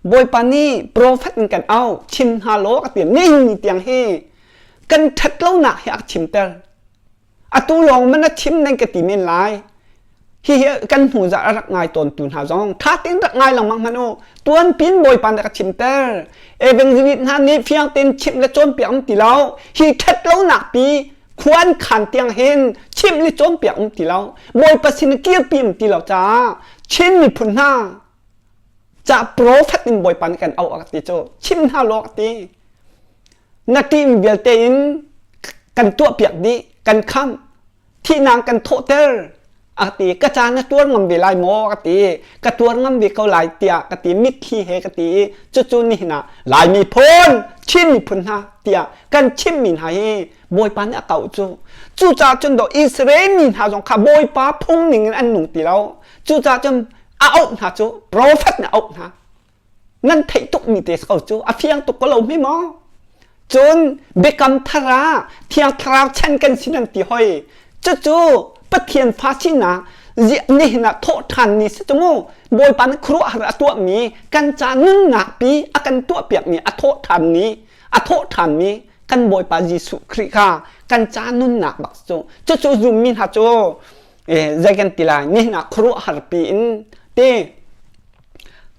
Bawipa nih profet in kan auh chim hna law a ka ti. Nihin ni tiang hi kan ṭhat lonak hi a ka chimter. Atu lawng man a chim nan ka ti men lai. Hihi kan hnu zarh a rak ngai tawntu hna zong ṭha tein rak ngai lengmang hmanh u. Tuanpin Bawipa nih a ka chimter. Evangelist hna nih fiang tein chimh le cawnpiak um ti lo. Hi ṭhat lonak pi khuan khan tiang hin chimh le cawnpiak um ti lo. Bawipa sin kirpi um ti lo caah Chin miphun hna ca profet in Bawipa nih kan auh a ka ti cu chim hna law a ti. Na ṭihmi vialte in kan tuahpiak dih, kan khamh. Thihnak kan thawhter a ti ka ca na tuar ngam ve lai maw ka ti ka tuar ngam ve ko lai tiah ka ti mitthli he ka ti i cucu nihin ah Lai miphun Chin miphun hna tiah kan chimmi hna hi Bawipa nih a kauh cu cucaah cun do Israel mi hna zong kha Bawipa phung ning in an nung ti lo cucaah cun a auh hna cu profet nih a auh hna nan theih tukmi te ko cu a fiang tuk ko lo hme maw cun biakam thar ah thiang thlarau chan kan si nan ti hoi cucu pathian fa sinak nihin ah thawh ṭhan ni si cu mu bawipa nih khuaruahhar a tuahmi kan ca nunnak pi a kan tuahpiakmi a thawh ṭhan ni a thawh ṭhanmi kan bawipa Jesuh Khrih kha kan ca nunnak bak cu cucu zummi hna cu. Zei kan ti lai nihin ah khuaruahhar pi in te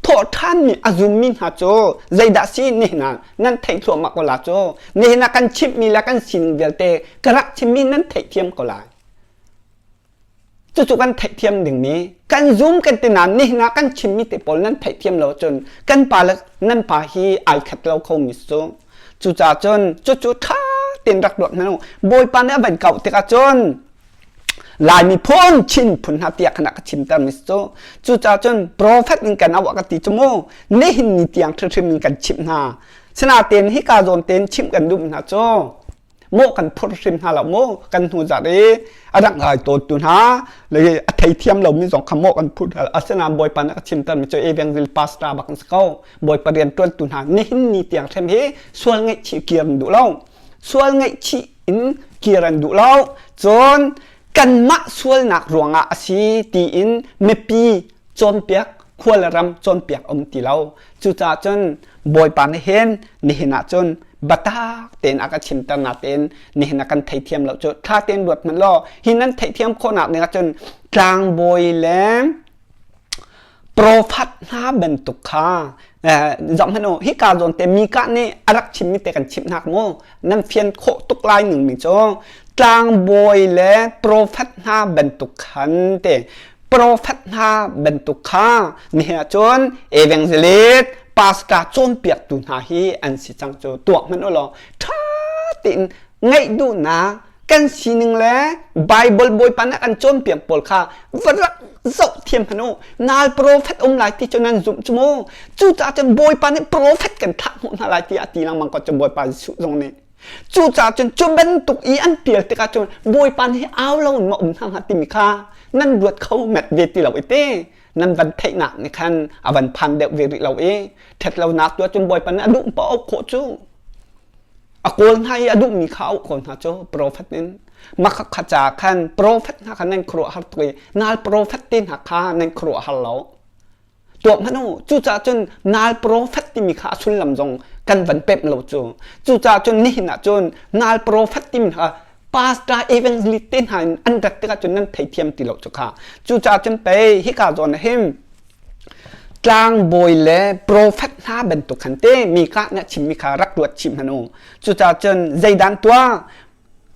thawhṭhanmi a zummi hna cu zeidah si nihin ah nan theih thluahmah ko la cu nihin ah kan chimhmi le kan sining vialte ka rak chimmi nan theihthiam ko lai. Cucu kan theihthiam dingmi kan zum kan ti nain nihin ah kan chimmi te pawl nan theihthiam lo cun kan pa le nan pa hi ai khat lo kho mi cu. Cucaah cun cucu ṭha tein rak ruat hmanh u. Bawipa nih a van kauh tikah cun Lai miphun Chin phun hna tiah khan a ka chimter mi cu. Cucaah cun profet in kan auh ka ti cu mu nihin ni tiang hrimhrim in kan chimh hna. Sinain hika zawn tein chimh kan duh hna cu mawh kan phurh hrim hna lo mu kan hnu zat i a rak ngai tawntu hna le a theithiam lomi zong kha mawh kan phurh hna asinain Bawipa nih a ka chimter mi cu evangelist pastor bak an si ko Bawipa rian ṭuantu hna nihin ni tiang hrem hi sual ngaihchih kir an duh lo sual ngaihchih in kir an duh lo cun kanmah sualnak ruangah a si tiin mipi cawnpiak khua le ram cawnpiak um ti lo cucaah cun Bawipa nih hin nihin ah cun biatak tein a ka chimter natein nihin a kan theithiam lo cu ṭha tein ruat hmanh law hi nan theihthiam khawhnak ding ah cun tlangbawi le profet hna bantuk kha zoh hmanh u hika zawn te Mika nih a rak chimmi te kan chimh hna mu nan fian khawh tuk lai ning mi cu tlangbawi le profet hna bantuk khan te profet hna bantuk kha nihin ah cun evangelist pastor cawnpiaktu hna hi an si cang cu tuak hmanh u law ṭha tein ngaih duhnak kan sining le Bible Bawipa nih kan cawnpiak pawl kha va rak zoh thiam hmanh u nal profet um lai ti cu nan zumh cu mu cucaah cun Bawipa nih profet kan thlah hmuh hna lai tiah a ti lengmang ko cu Bawipa Jesuh zong nih Cucaah cun cu bantuk i an pial tikah cun Bawipa nih au lo in ma um hna hnga timi kha nan ruat kho met ve ti lo i te nan van theihnak nih khan a van phan deuh ve rih lo i ṭhatlonak tu ahcun Bawipa nih a duh paoh auh khawh cu a kawl hna i a duhmi kha auh ko hna cu profet in mah kha ca khan profet hna kha nan khuaruahhar tuk i nal profet te hna kha nan khuaruahhar lo Tuak hmanh u. Cucaah cun nal profet timi kha a sullam zong kan van pemh lo cu. Cucaah cun nihin ah cun nal profet timi kha pastor evangelist te hna in an rat tikah cun nan theithiam ti lo cu kha. Cucaah cun pei hika zawn ah hin tlangbawi le profet hna bantuk khan te mi ka nih a chimmi kha rak ruat chih hmanh u. Cucaah cun zeidan tuah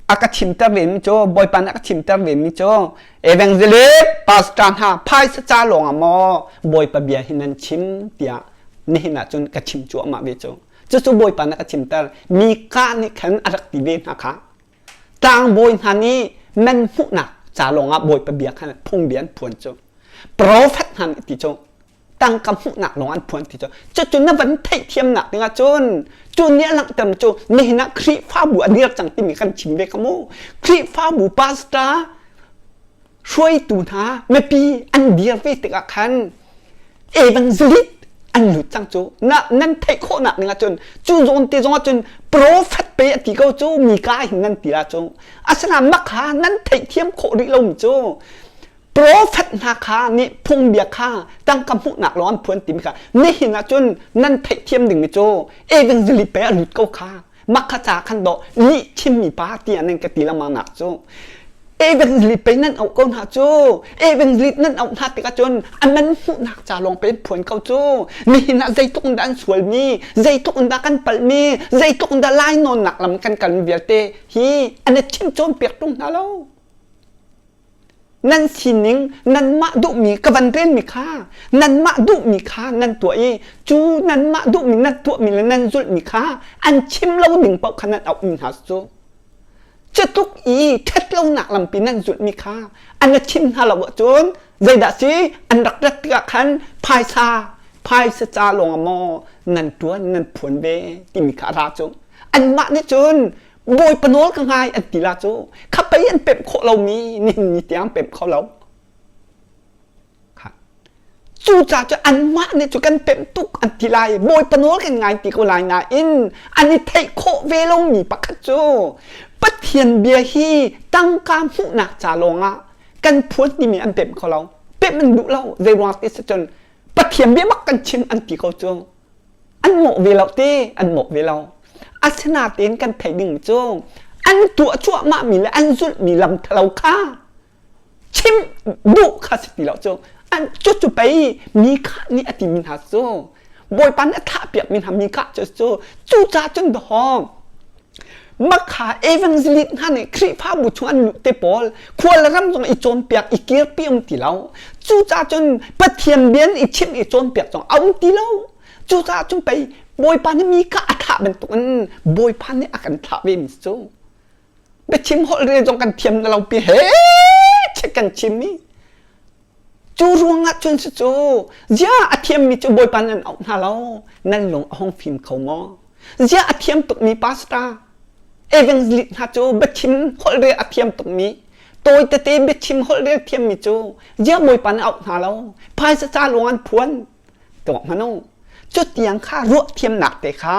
a ka chimter vemi cu Bawipa nih a ka chimter vemi cu evangelist pastor hna phaisa ca lawng ah maw Bawipa bia hi nan chim tiah nihin ah cun ka chim cuahmah ve cu cucu Bawipa nih a ka chimter Mika nih khan a rak ti ve hna kha tlangbawi hna nih nan hmuhnak ca lawng ah Bawipa bia khan phungbia an phuan cu profet hna nih ti cu tangka hmuhnak lawng an phuan ti cu cucu na van theihthiamnak dingah cun cu nih a langhter cu nihin ah Khrihfabu a dir cang timi kan chim ve kha mu Khrihfabu pastor hruaitu hna mipi an dir ve tikah khan evangelist an lut cang cu na nan theih khawhnak dingah cun cu zawn te zongah cun prophet pe a ti ko cu mi ka hin nan ti la cu asinain makha nan theihthiam khawh rih lomi cu Profet hna kha nih phungbia kha tangka hmuhnak lawng an phuan timi kha nihin ah cun nan theihthiam dingmi cu evangelist pe a lut ko kha makha ca khan dawh lih chimmi pa tiah nan ka ti lengmang nak cu evangelist pe nan auh ko hna cu evangelist nan auh hna tikah cun a man hmuhnak ca lawng pe phuan ko cu nihin ah zeitluk in dah an sualmi zeitluk in dah kan palhmi zeitluk in dah lainawnnak lam kan kalmi vialte hi an i chim cawnpiak ṭung hna lo Nan sining nanmah duhmi ka van relmi kha nanmah duhmi kha nan tuah i cu nanmah duhmi nan tuahmi le nan zulhmi kha an chim lo ding paoh kha nan auhmi hna cu cutluk i ṭhatlonak lampi nan zulhmi kha an na chim hna lo ahcun zeidah si an rak rat tikah khan phaisa phaisa ca lawng maw nan ṭuan nan phuan ve timi kha a ra cu anmah nih cun Bawipa nawl ka ngai an ti la cu kha pei an pemh khawh lomi nihin ni tiang pemh kho lo. Cucaah cu anmah nih cu kan pemh tuk an ti lai Bawipa nawl kan ngai ti ko lai nain an i theih khawh ve lomi pakhat cu Pathian bia hi tangka hmuhnak ca lawngah kan phuan timi an pemh kho lo. Pemh an duh lo zei ruang ti si cun Pathian bia bak kan chim an ti ko cu. An mawh ve lo te, an mawh ve lo. Asinain kan theih ding cu an tuah cuahmahmi le an zulhmi lam thalo kha. Chim duh kha si ti lo cu. An cu cu pei mi kha nih a timi hna cu Bawipa nih a thah piakmi hna mi kha cu cu cucaah cun dawhawm makha evangelist hna nih Khrihfabu chung an luh te pawl khual le ram zong i cawnpiak i kirpi um ti lo. Cucaah cun Pathian bia i chimh i cawnpiak zong a um ti lo. Cucaah cun pei Bawipa nih mi kha a thah bantukin Bawipa nih a kan thlah ve mi cu. Biachim holh rel zong kan thiam na lo pi he chek kan chim i cu ruangah cun si cu zia a thiammi cu Bawipa nan auh hna lo nan lung a hung fim kho maw zia a thiam tukmi pastor evangelist hna cu biachim holh rel a thiam tukmi tawi tete biachim holh rel thiammi cu zia Bawipa nan auh hna lo phaisa ca lawng an phuan tuak hmanh u cu tiang kha ruah thiamnak te kha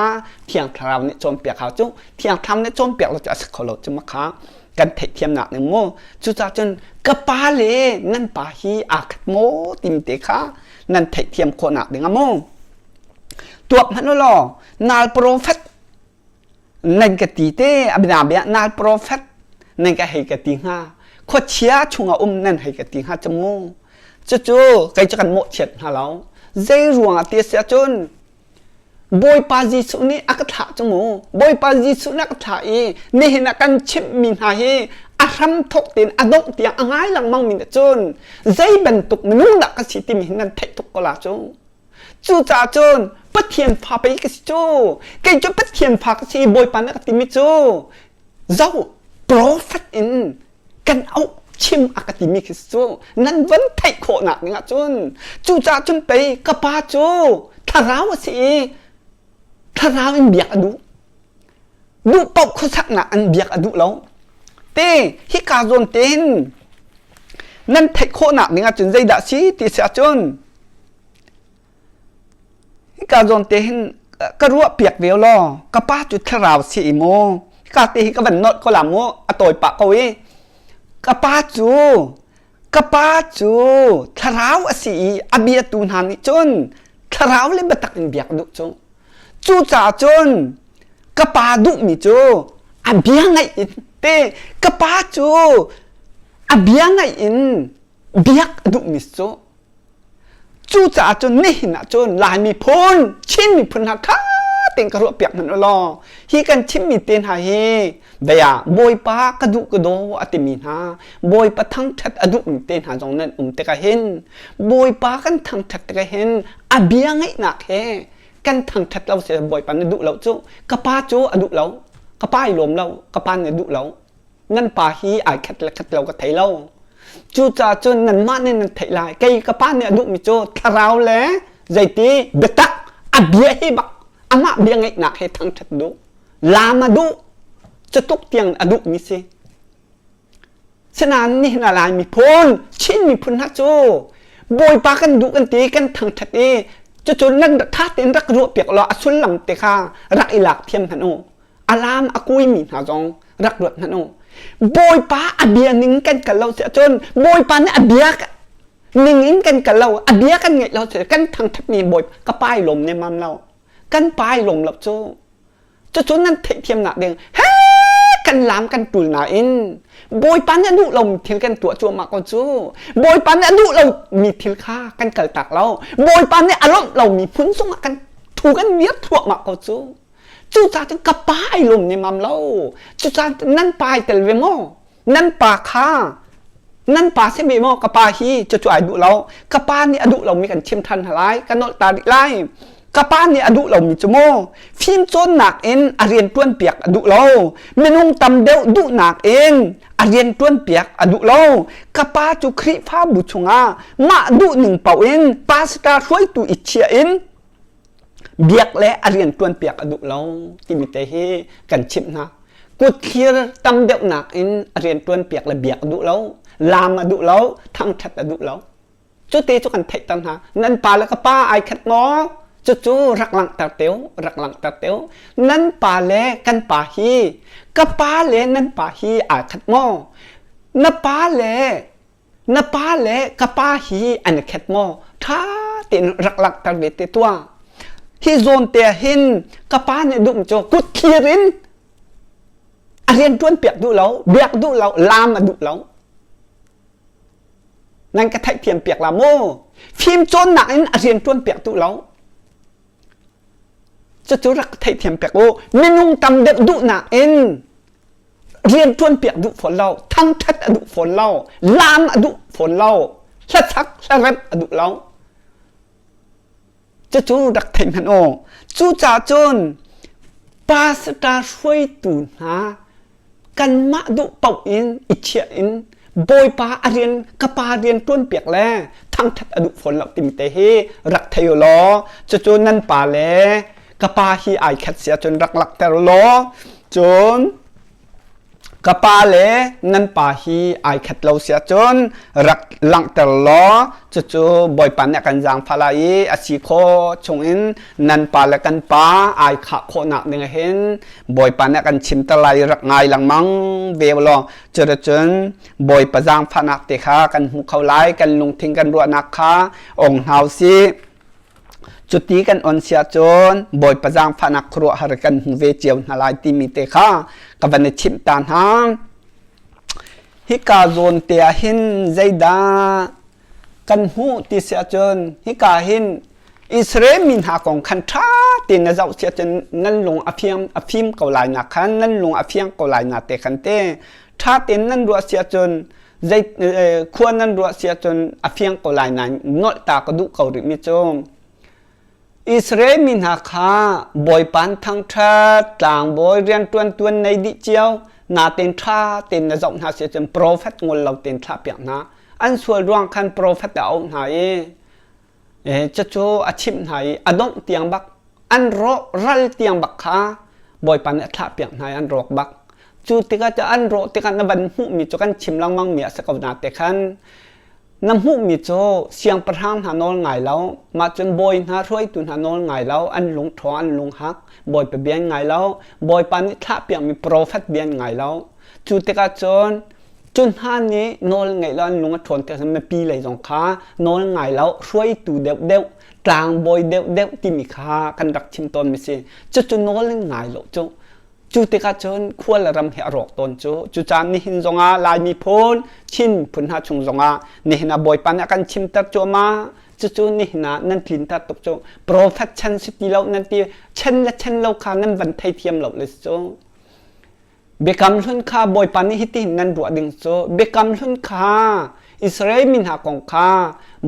thiang thlarau nih cawnpiak hau cu thiang thlarau nih cawnpiak lo cu a si kho lo cu ma kha kan theihthiamnak ning mu cucaah cun ka pa le nan pa hi aa khat maw timi te kha nan theihthiam khawhnak ding ah mu tuak hmanh u law nal profet nan ka ti te a bia nal profet nan ka hei ka ti hnga khuachia chungah um nan hei ka ti hnga cu mu cucu kei cu kan mawhchiat hna lo zei ruangah ti a si ahcun Bawipa Jesuh nih a ka thlah cu mu Bawipa Jesuh nih a ka thlah i nihin ah kan chimhmi hna hi a hram thawk tein a dongh tiang a ngai lengmang mi nih cun zei bantuk minung dah ka si timi hi nan theih tuk ko la cu Cucaah cun Pathian fa pei ka si cu. Kei cu Pathian fa ka si Bawipa nih a ka timi cu zoh profet in kan auh chim a ka timi khi si cu nan van theih khawhnak ding ah cun cucaah cun pei ka pa cu thlarau a si i thlarau in biak a duh duh paoh khuasaknak an biak a duh lo te hika zawn tein nan theih khawhnak ding ahcun zeidah si ti si ahcun hika zawn te hin ka ruah piak ve law ka pa cu thlarau si i mu hika te hi ka van nolh ko la mu a tawi pah ko i ka pa cu ka pa cu thlarau a si i a biatu hna nih cun thlarau le biatak in biak duh cu Cucaah cun ka pa duhmi cu a bia ngaih in te ka pa cu a bia ngaih in biak a duhmi cu cucaah cun nihin ah cun Lai miphun Chin miphun hna ṭha tein ka ruahpiak hmanh u law hi kan chimmi te hna hi bia Bawipa ka duh ka daw a timi hna Bawipa thangṭhat a duhmi te hna zong nan um tikah hin Bawipa kan thangṭhat tikah hin a bia ngaihnak he kan thangṭhat lo si Bawipa na duh lo cu ka pa cu a duh lo ka pa i lawm lo ka pa nih a duh lo nan pa hi ai khat le khat lo ka thei lo cucaah cun nanmah nih nan theih lai kei ka pa nih a duhmi cu thlarau le zeiti biatak a bia hi bak amah bia ngaihnak he thangṭhat duh laam a duh cutuk tiang a duhmi si Sinain nihin ah Lai miphun, Chin miphun hna cu Bawipa kan duh kan ti, kan thangṭhat i cucu nan ṭha tein rak ruahpiak law a sullam te kha rak i lak thiam hmanh u. A laam a kuimi hna zong rak ruat hmanh u. Bawipa a bia ning kan kal lo si ahcun Bawipa nih a bia ning in kan kal lo, a bia kan ngaih lo si kan thangṭhatmi Bawipa ka pa i lawm nemmam lo. Kan pa i lawm lo cu. Cucu nan theihthiamnak ding he kan lam kan tul nain Bawipa nih a duh lomi thil kan tuah cuahmah ko cu. Bawipa nih a duh lomi thil kha kan kaltak lo. Bawipa nih a lawmh lomi hmun zongah kan thu kan mir thluahmah ko cu. Cucaah cun ka pa ai lawm nemam lo. Cucaah nan pa ai tel ve maw? Nan pa kha nan pa si ve maw ka pa hi cucu ai duh lo ka pa nih a duh lomi kan chim ṭhan hna lai ka nolh ta rih lai ka pa nih a duh lomi cu maw fimcawnnak in a rian ṭuan piak a duh lo minung tam deuh duhnak in a rian ṭuan piak a duh lo ka pa cu Khrihfabu chungah mah duhning paoh in pastor hruaitu i chia in biak le a rian ṭuan piak a duh lo timi te hi kan chimh hna kutthlir tam deuhnak in a rian ṭuan piak le biak a duh lo laam a duh lo thangṭhat a duh lo cu te cu kan theihter hna nan pa le ka pa ai khat maw cucu rak langhter teu rak langhter teu nan pa le kan pa hi ka pa le nan pa hi ai khat maw na pa le na pa le ka pa hi an i khet maw ṭha tein rak langhter ve te tuah hi zawn te ah hin ka pa nih duh cu kut thlir in a rian ṭuan piak duh lo biak duh lo laam a duh lo. Nan ka theihthiam piak la mu. Fim cawnnak in a rian ṭuan piak duh lo. Cucu rak theihthiam piak u. Minung tam deuh duhnak in rian ṭuan piak duh fawn lo, thangṭhat a duh fawn lo, laam a duh fawn lo, hlasak hlaremh a duh lo. Cucu rak theih hmanh u. Cucaah cun pastor hruaitu hna kanmah duh paoh in i chiah in Bawipa a rian ka pa rian ṭuan piak le thangṭhat a duh fawn lo timi te hi rak thei u law cucu nan pa le ka pa hi ai khat si ahcun rak lakter u law cun Ka pa le nan pa hi ai khat lo si ahcun rak langhter law cucu Bawipa nih a kan zaangfah lai i a si khawh chungin nan pa le kan pa ai khah khawhnak ding hin Bawipa nih a kan chimter lai i rak ngai lengmang ve law cuticun Bawipa zaangfahnak te kha kan hmu kho lai kan lungthin kan ruahnak kha ong hna u sih. Cuti kan on si ahcun Bawipa zaangfahnak khuaruahhar kan hmu ve cio hna lai timi te kha ka van i chimh ta hna. Hika zawn te ah hin zeidah kan hmuh ti si ahcun hika hin Israel mi hna kong khan ṭha tein na zoh si ahcun nan lung a fiang a fim ko lai na khan nan lung a fiang ko lai na te khan te ṭha tein nan ruah si ahcun zei khua nan ruah si ahcun a fiang ko lai nain nolh ta ka duh ko rih mi cu Israel mi hna kha Bawipa an thangṭhat tlangbawi rianṭuan tuan nei dih cio natein ṭha tein na zoh hna si ahcun profet ngol lo tein thlah piak hna an sual ruang khan profet a auh hna i Cucu a chimh hna i a dongh tiang bak an rawh ral tiang bak kha Bawipa nih a thlahpiak hna i an rawk bak. Cu tikah cu an rawh tikah na van hmuhmi cu kan chim lengmang mi a si ko na te khan na hmuhmi cu siangpahrang hna nawl ngai lo mah cun bawi hna hruaitu hna nawl ngai lo an lung ṭhawng an lung hak Bawipa bia an ngai lo Bawipa nih thlahpiakmi profet bia an ngai lo cu tikah cun Cu hna nih nawl ngeih lo an lung a ṭhawn tikah mipi lei zong kha nawl ngai lo hruaitu deuhdeuh tlangbawi deuhdeuh timi kha kan rak chim tawnmi si. Cucu nawl in ngai lo cu. Cu tikah cun khua le ram hi a rawk tawn cu. Cucaah nihin zongah Lai miphun, Chin miphun hna chung zongah nihin ah Bawipa nih a kan chimter cuahmah. Cucu nihin ah nan tlinter tuk cu. Profet chan si ti lo nan ti. Chan le chan lo kha nan van theithiam lo le si cu. Biakam hlun kha Bawipa nih hitihin nan ruah ding cu biakam hlun kha Israel mi hna kong kha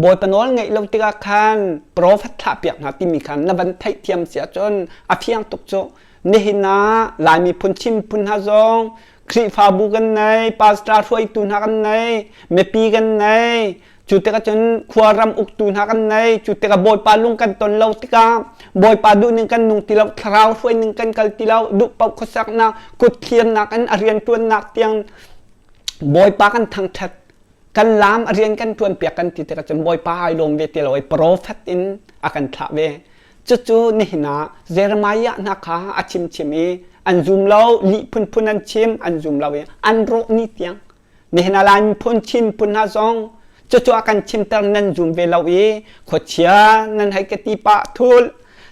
Bawipa nawl ngeih lo tikah khan profet thlahpiak hna timi kha na van theihthiam si ahcun a fiang tuk cu. Nihin ah Lai miphun Chin miphun hna zong Khrihfabu kan nei, pastor hruaitu hna kan nei, mipi kan nei, Cu tikah cun khua ram uktu hna kan nei. Cu tikah Bawipa lung kan ton lo tikah Bawipa duhning kan nung ti lo, thlarau hruaining kan kal ti lo, duh paoh khuasaknak, kut thliarnak in a rianṭuannak tiang Bawipa kan thangṭhat. Kan laam a rian kan ṭuanpiak kan ti tikah cun Bawipa ai lawm ve ti lo i profet in a kan thlah ve. Cucu nihin ah Jeremiah hna kha a chimchim i an zum lo, lih phunphun an chim, an zum lo i an rawh ni tiang Nihin ah Lai miphun Chin miphun hna zong cucu a kan chimter nan zum ve lo i khuachia nan hei ka ti pah thul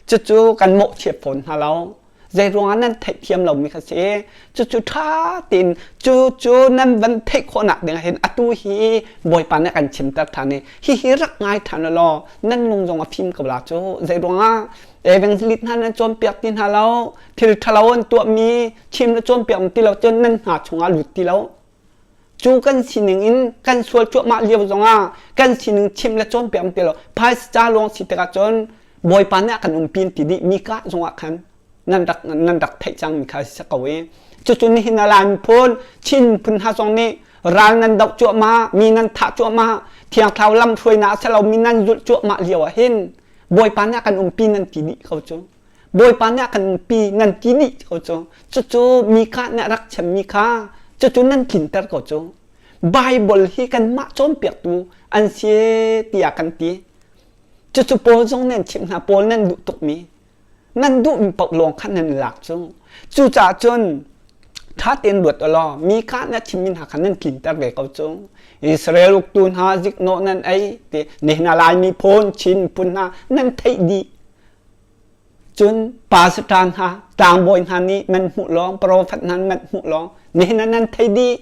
cucu kan mawhchiat fawn hna lo zei ruangah nan theihthiam lomi kha si cucu ṭha tein cucu nan van theih khawhnak ding ah hin atu hi Bawipa nih a kan chimter ṭhan i hihi rak ngai ṭhan u law nan lung zong a fim ko la cu zei ruangah evangelist hna nan cawnpiak ti hna lo thil ṭhalo an tuahmi chim le cawnpiak ti lo cun nan hna chungah lut ti lo Cu kan sining in kan sual cuahmah lio zongah kan sining chimh le cawnpiak ti lo phaisa ca lawng si tikah cun Bawipa nih a kan umpi ti dih mi ka zongah khan nan rak nan rak theih cang mi kha si ko i cucu nihin ah Lai miphun Chin miphun hna zong nih ral nan doh cuahmah mi nan thah cuahmah thiangthlau lam hruainak a si lo mi nan zulh cuahmah lio ah hin Bawipa nih a kan umpi nan ti dih ko cu Bawipa nih a kan umpi nan ti dih ko cu cucu Mikah nih a rak chimmi kha cucu nan tlinter ko cu Baibal hi kanmah cawnpiaktu an si tiah kan ti cucu Paul zong nih an chimh hna Paul nan duh tukmi nan duhmi paoh lawng kha nan i lak cu cucaah cun ṭha tein ruat u law Mikah nih a chimmi hna kha nan tlinter ve ko cu Israel uktu hna ziknawh nan ei ti nihin ah Lai miphun Chin miphun hna nan theih dih Cun pastor hna, tlangbawi hna nih nan hmuh lawng, profet hna nan hmuh lawng, nihin ah nan thei dih.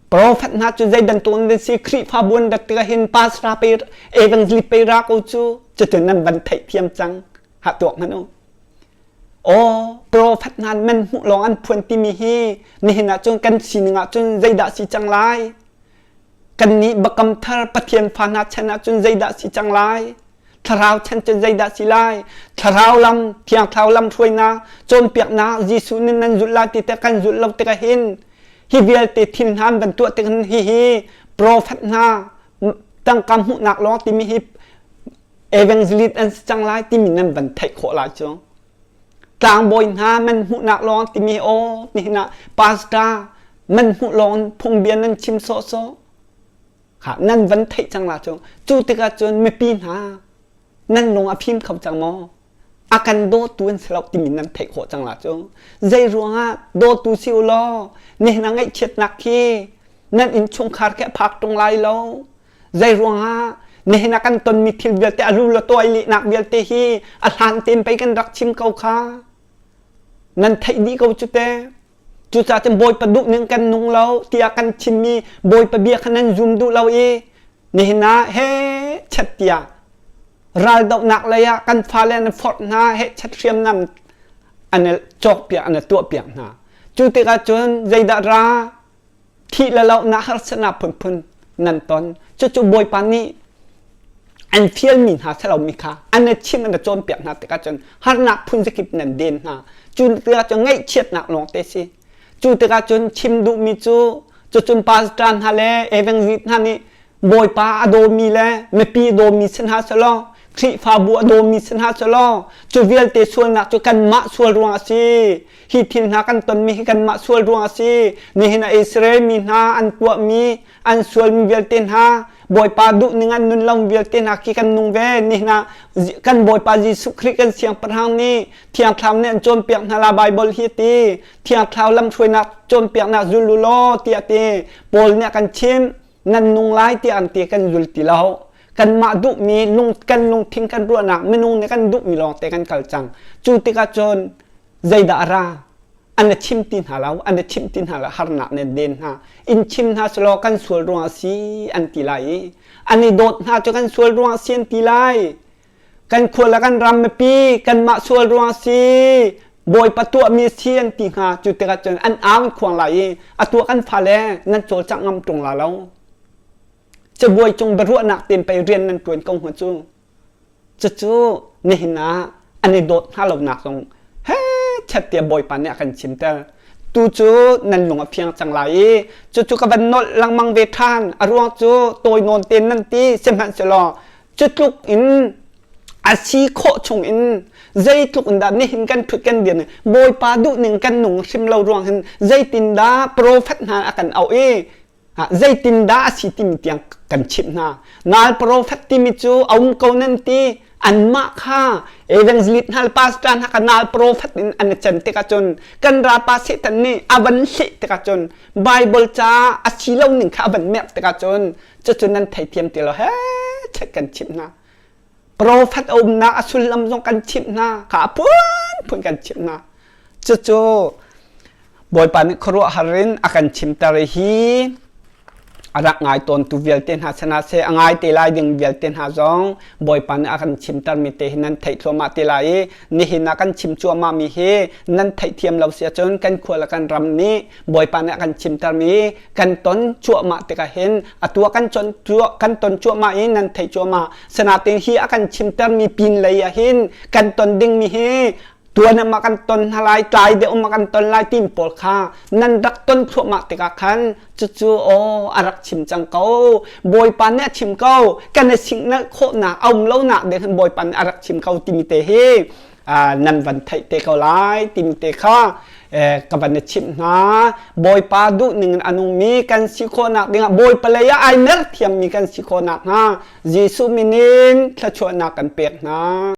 Profet hna cu zei bantuk an si Khrihfabu an rat tikah hin pastor pe evangelist pe ra ko cu cutin nan van theihthiam cang ha tuak hmanh u. Aw profet hna man hmuh lawng an phuan timi hi nihin ah cun kan sining ah cun zeidah si cang lai? Kannih Biakam Thar Pathian fa hna chan ah cun zeidah si cang lai? Thlarau chan cun zeidah si lai? Thlarau lam, Thiang Thlarau lam hruainak, cawnpiaknak Jesuh nih nan zulh lai ti te kan zulh lo tikah hin hi vialte thil hna an van tuah tik hin hihi profet hna tangka hmuhnak lawng timi hi evangelist an si cang lai timi nan van theih khawh lai cu. Tlangbawi hna man hmuhnak lawng timi aw nihin ah pastor man hmuh lawng phungbia nan chim sawhsawh. Ha nan van theih cang la cu. Cu tikah cun mipi hna nan lung a fim kho cang maw? A kan dawtu an si lo timi nan theih khawh cang la cu. Zei ruangah dawtu si u law nihin ah ngaihchiatnak khi nan innchungkhar khi a phak ṭung lai lo. Zei ruangah nihin ah kan tonmi thil vialte a lu le tuai lehnak vialte hi a hlan tein pei kan rak chim ko kha. Nan theih dih ko cu te. Cucaah cun Bawipa duh ning kan nung lo tiah kan chimmi Bawipa bia kha nan zum duh lo i nihin ah he chet tiah raldohnak lei ah kan fale an forh hna he chet hriamnam an i cawkpiak an i tuahpiak hna. Cu tikah cun zeidah ra thih le lohnak harsatnak phunphun nan ton. Cucu Bawipa nih an fialmi hna si lomi kha an i chim an i cawnpiak hna tikah cun harnak phun zakip nan den hna. Cu tikah cun ngaihchiatnak lawngte si. Cu tikah cun chim duhmi cu cucun pastor hna le evangelist hna nih Bawipa a dawmi le mipi dawmi si hna selaw Khrihfabu a dawmi si hna selaw cu vialte sualnak cu kanmah sual ruang a si. Hi thil hna kan tonmi hi kanmah sual ruang a si. Nihin ah Israel mi hna an tuahmi an sualmi vialte hna Bawipa duhning an nun lo vialte hna khi kan nung ve. Nihin ah kan Bawipa Jesuh Khrih kan Siangpahrang nih Thiang Thlarau nih an cawnpiak hna la Baibal hi a ti. Thiang Thlarau lamhruainak cawnpiaknak zul u law tiah a ti. Paul nih a kan chimh. Nan nung lai tiah an ti kan zul ti lo. Kanmah duhmi lung kan lungthin kan ruahnak minung nih kan duhmi lawngte kan kal cang. Cu tikah cun zeidah a ra? An i chim ti hna lo, an i chimh ti hna lo, harnak nih an den hna. In chim hna selaw kan sual ruangah a si an ti lai i an i dawt hna cu kan sual ruangah a si an ti lai. Kan khua le kan ram mipi kanmah sual ruangah a si, Bawipa tuahmi a si an ti hnga. Cu tikah cun an au an khuang lai i atu ah kan fale nan cawlcangh ngam ṭung la lo. Cabuai cung biaruahnak tein pei rian nan ṭuan ko hnga cu. Cucu nihin ah an i dawt hna lonak zong he chet tiah Bawipa nih a kan chimter. Tu cu nan lung a fiang cang lai i cucu ka van nolh lengmang ve ṭhan. A ruang cu tawi nawn tein nan ti sihmanhsehlaw cu tluk in a si khawh chung in zeitluk in dah nihin kan ṭhut kan dir Bawipa duhning kan nung hrim lo ruang hin zeitindah profet hna a kan auh i zeitindah a si timi tiang kan chimh hna. Nal profet timi cu a um ko nan ti anmah kha evangelist hna le pastor hna kha nal profet in an i can tikah cun kan ralpa Satan nih a van hleh tikah cun Bible ca a si lo ning kha a van merh tikah cun cucu nan theithiam ti lo he check kan chimh hna. Profet a umnak a sullam zong kan chimh hna kha a phunphun kan chimh hna. Cucu Bawipa nih khuaruahhar in a kan chimter i hi a rak ngai tawntu vialte hna sinah seh a ngai te lai ding vialte hna zong Bawipa nih a kan chimtermi te hi nan theih thluahmah te lai i nihin ah kan chim cuahmahmi hi nan theihthiam lo si ahcun kan khua le kan ram nih Bawipa nih a kan chimtermi kan ton cuahmah tikah hin atu ah kan con kan ton cuahmah i nan theih cuahmah sinain hi a kan chimtermi pin lei ah hin kan ton dingmi hi tuan ah kan ton hna lai tlai deuh ma kan ton lai tim pawl kha nan rak ton thluahmah tikah khan cucu aw a rak chim cang ko bawipa nih a chim ko kan i singnalh khawhnak a um lonak ding hin bawipa nih a rak chim ko timi te hi nan van theih te ko lai timi te kha ka van i chimh hna bawipa duh ning in a nungmi kan si khawhnak dingah bawipa lei ah ai mer thiammi kan si khawhnak hnga Jesuh min in thluachuahnak kan pek hna.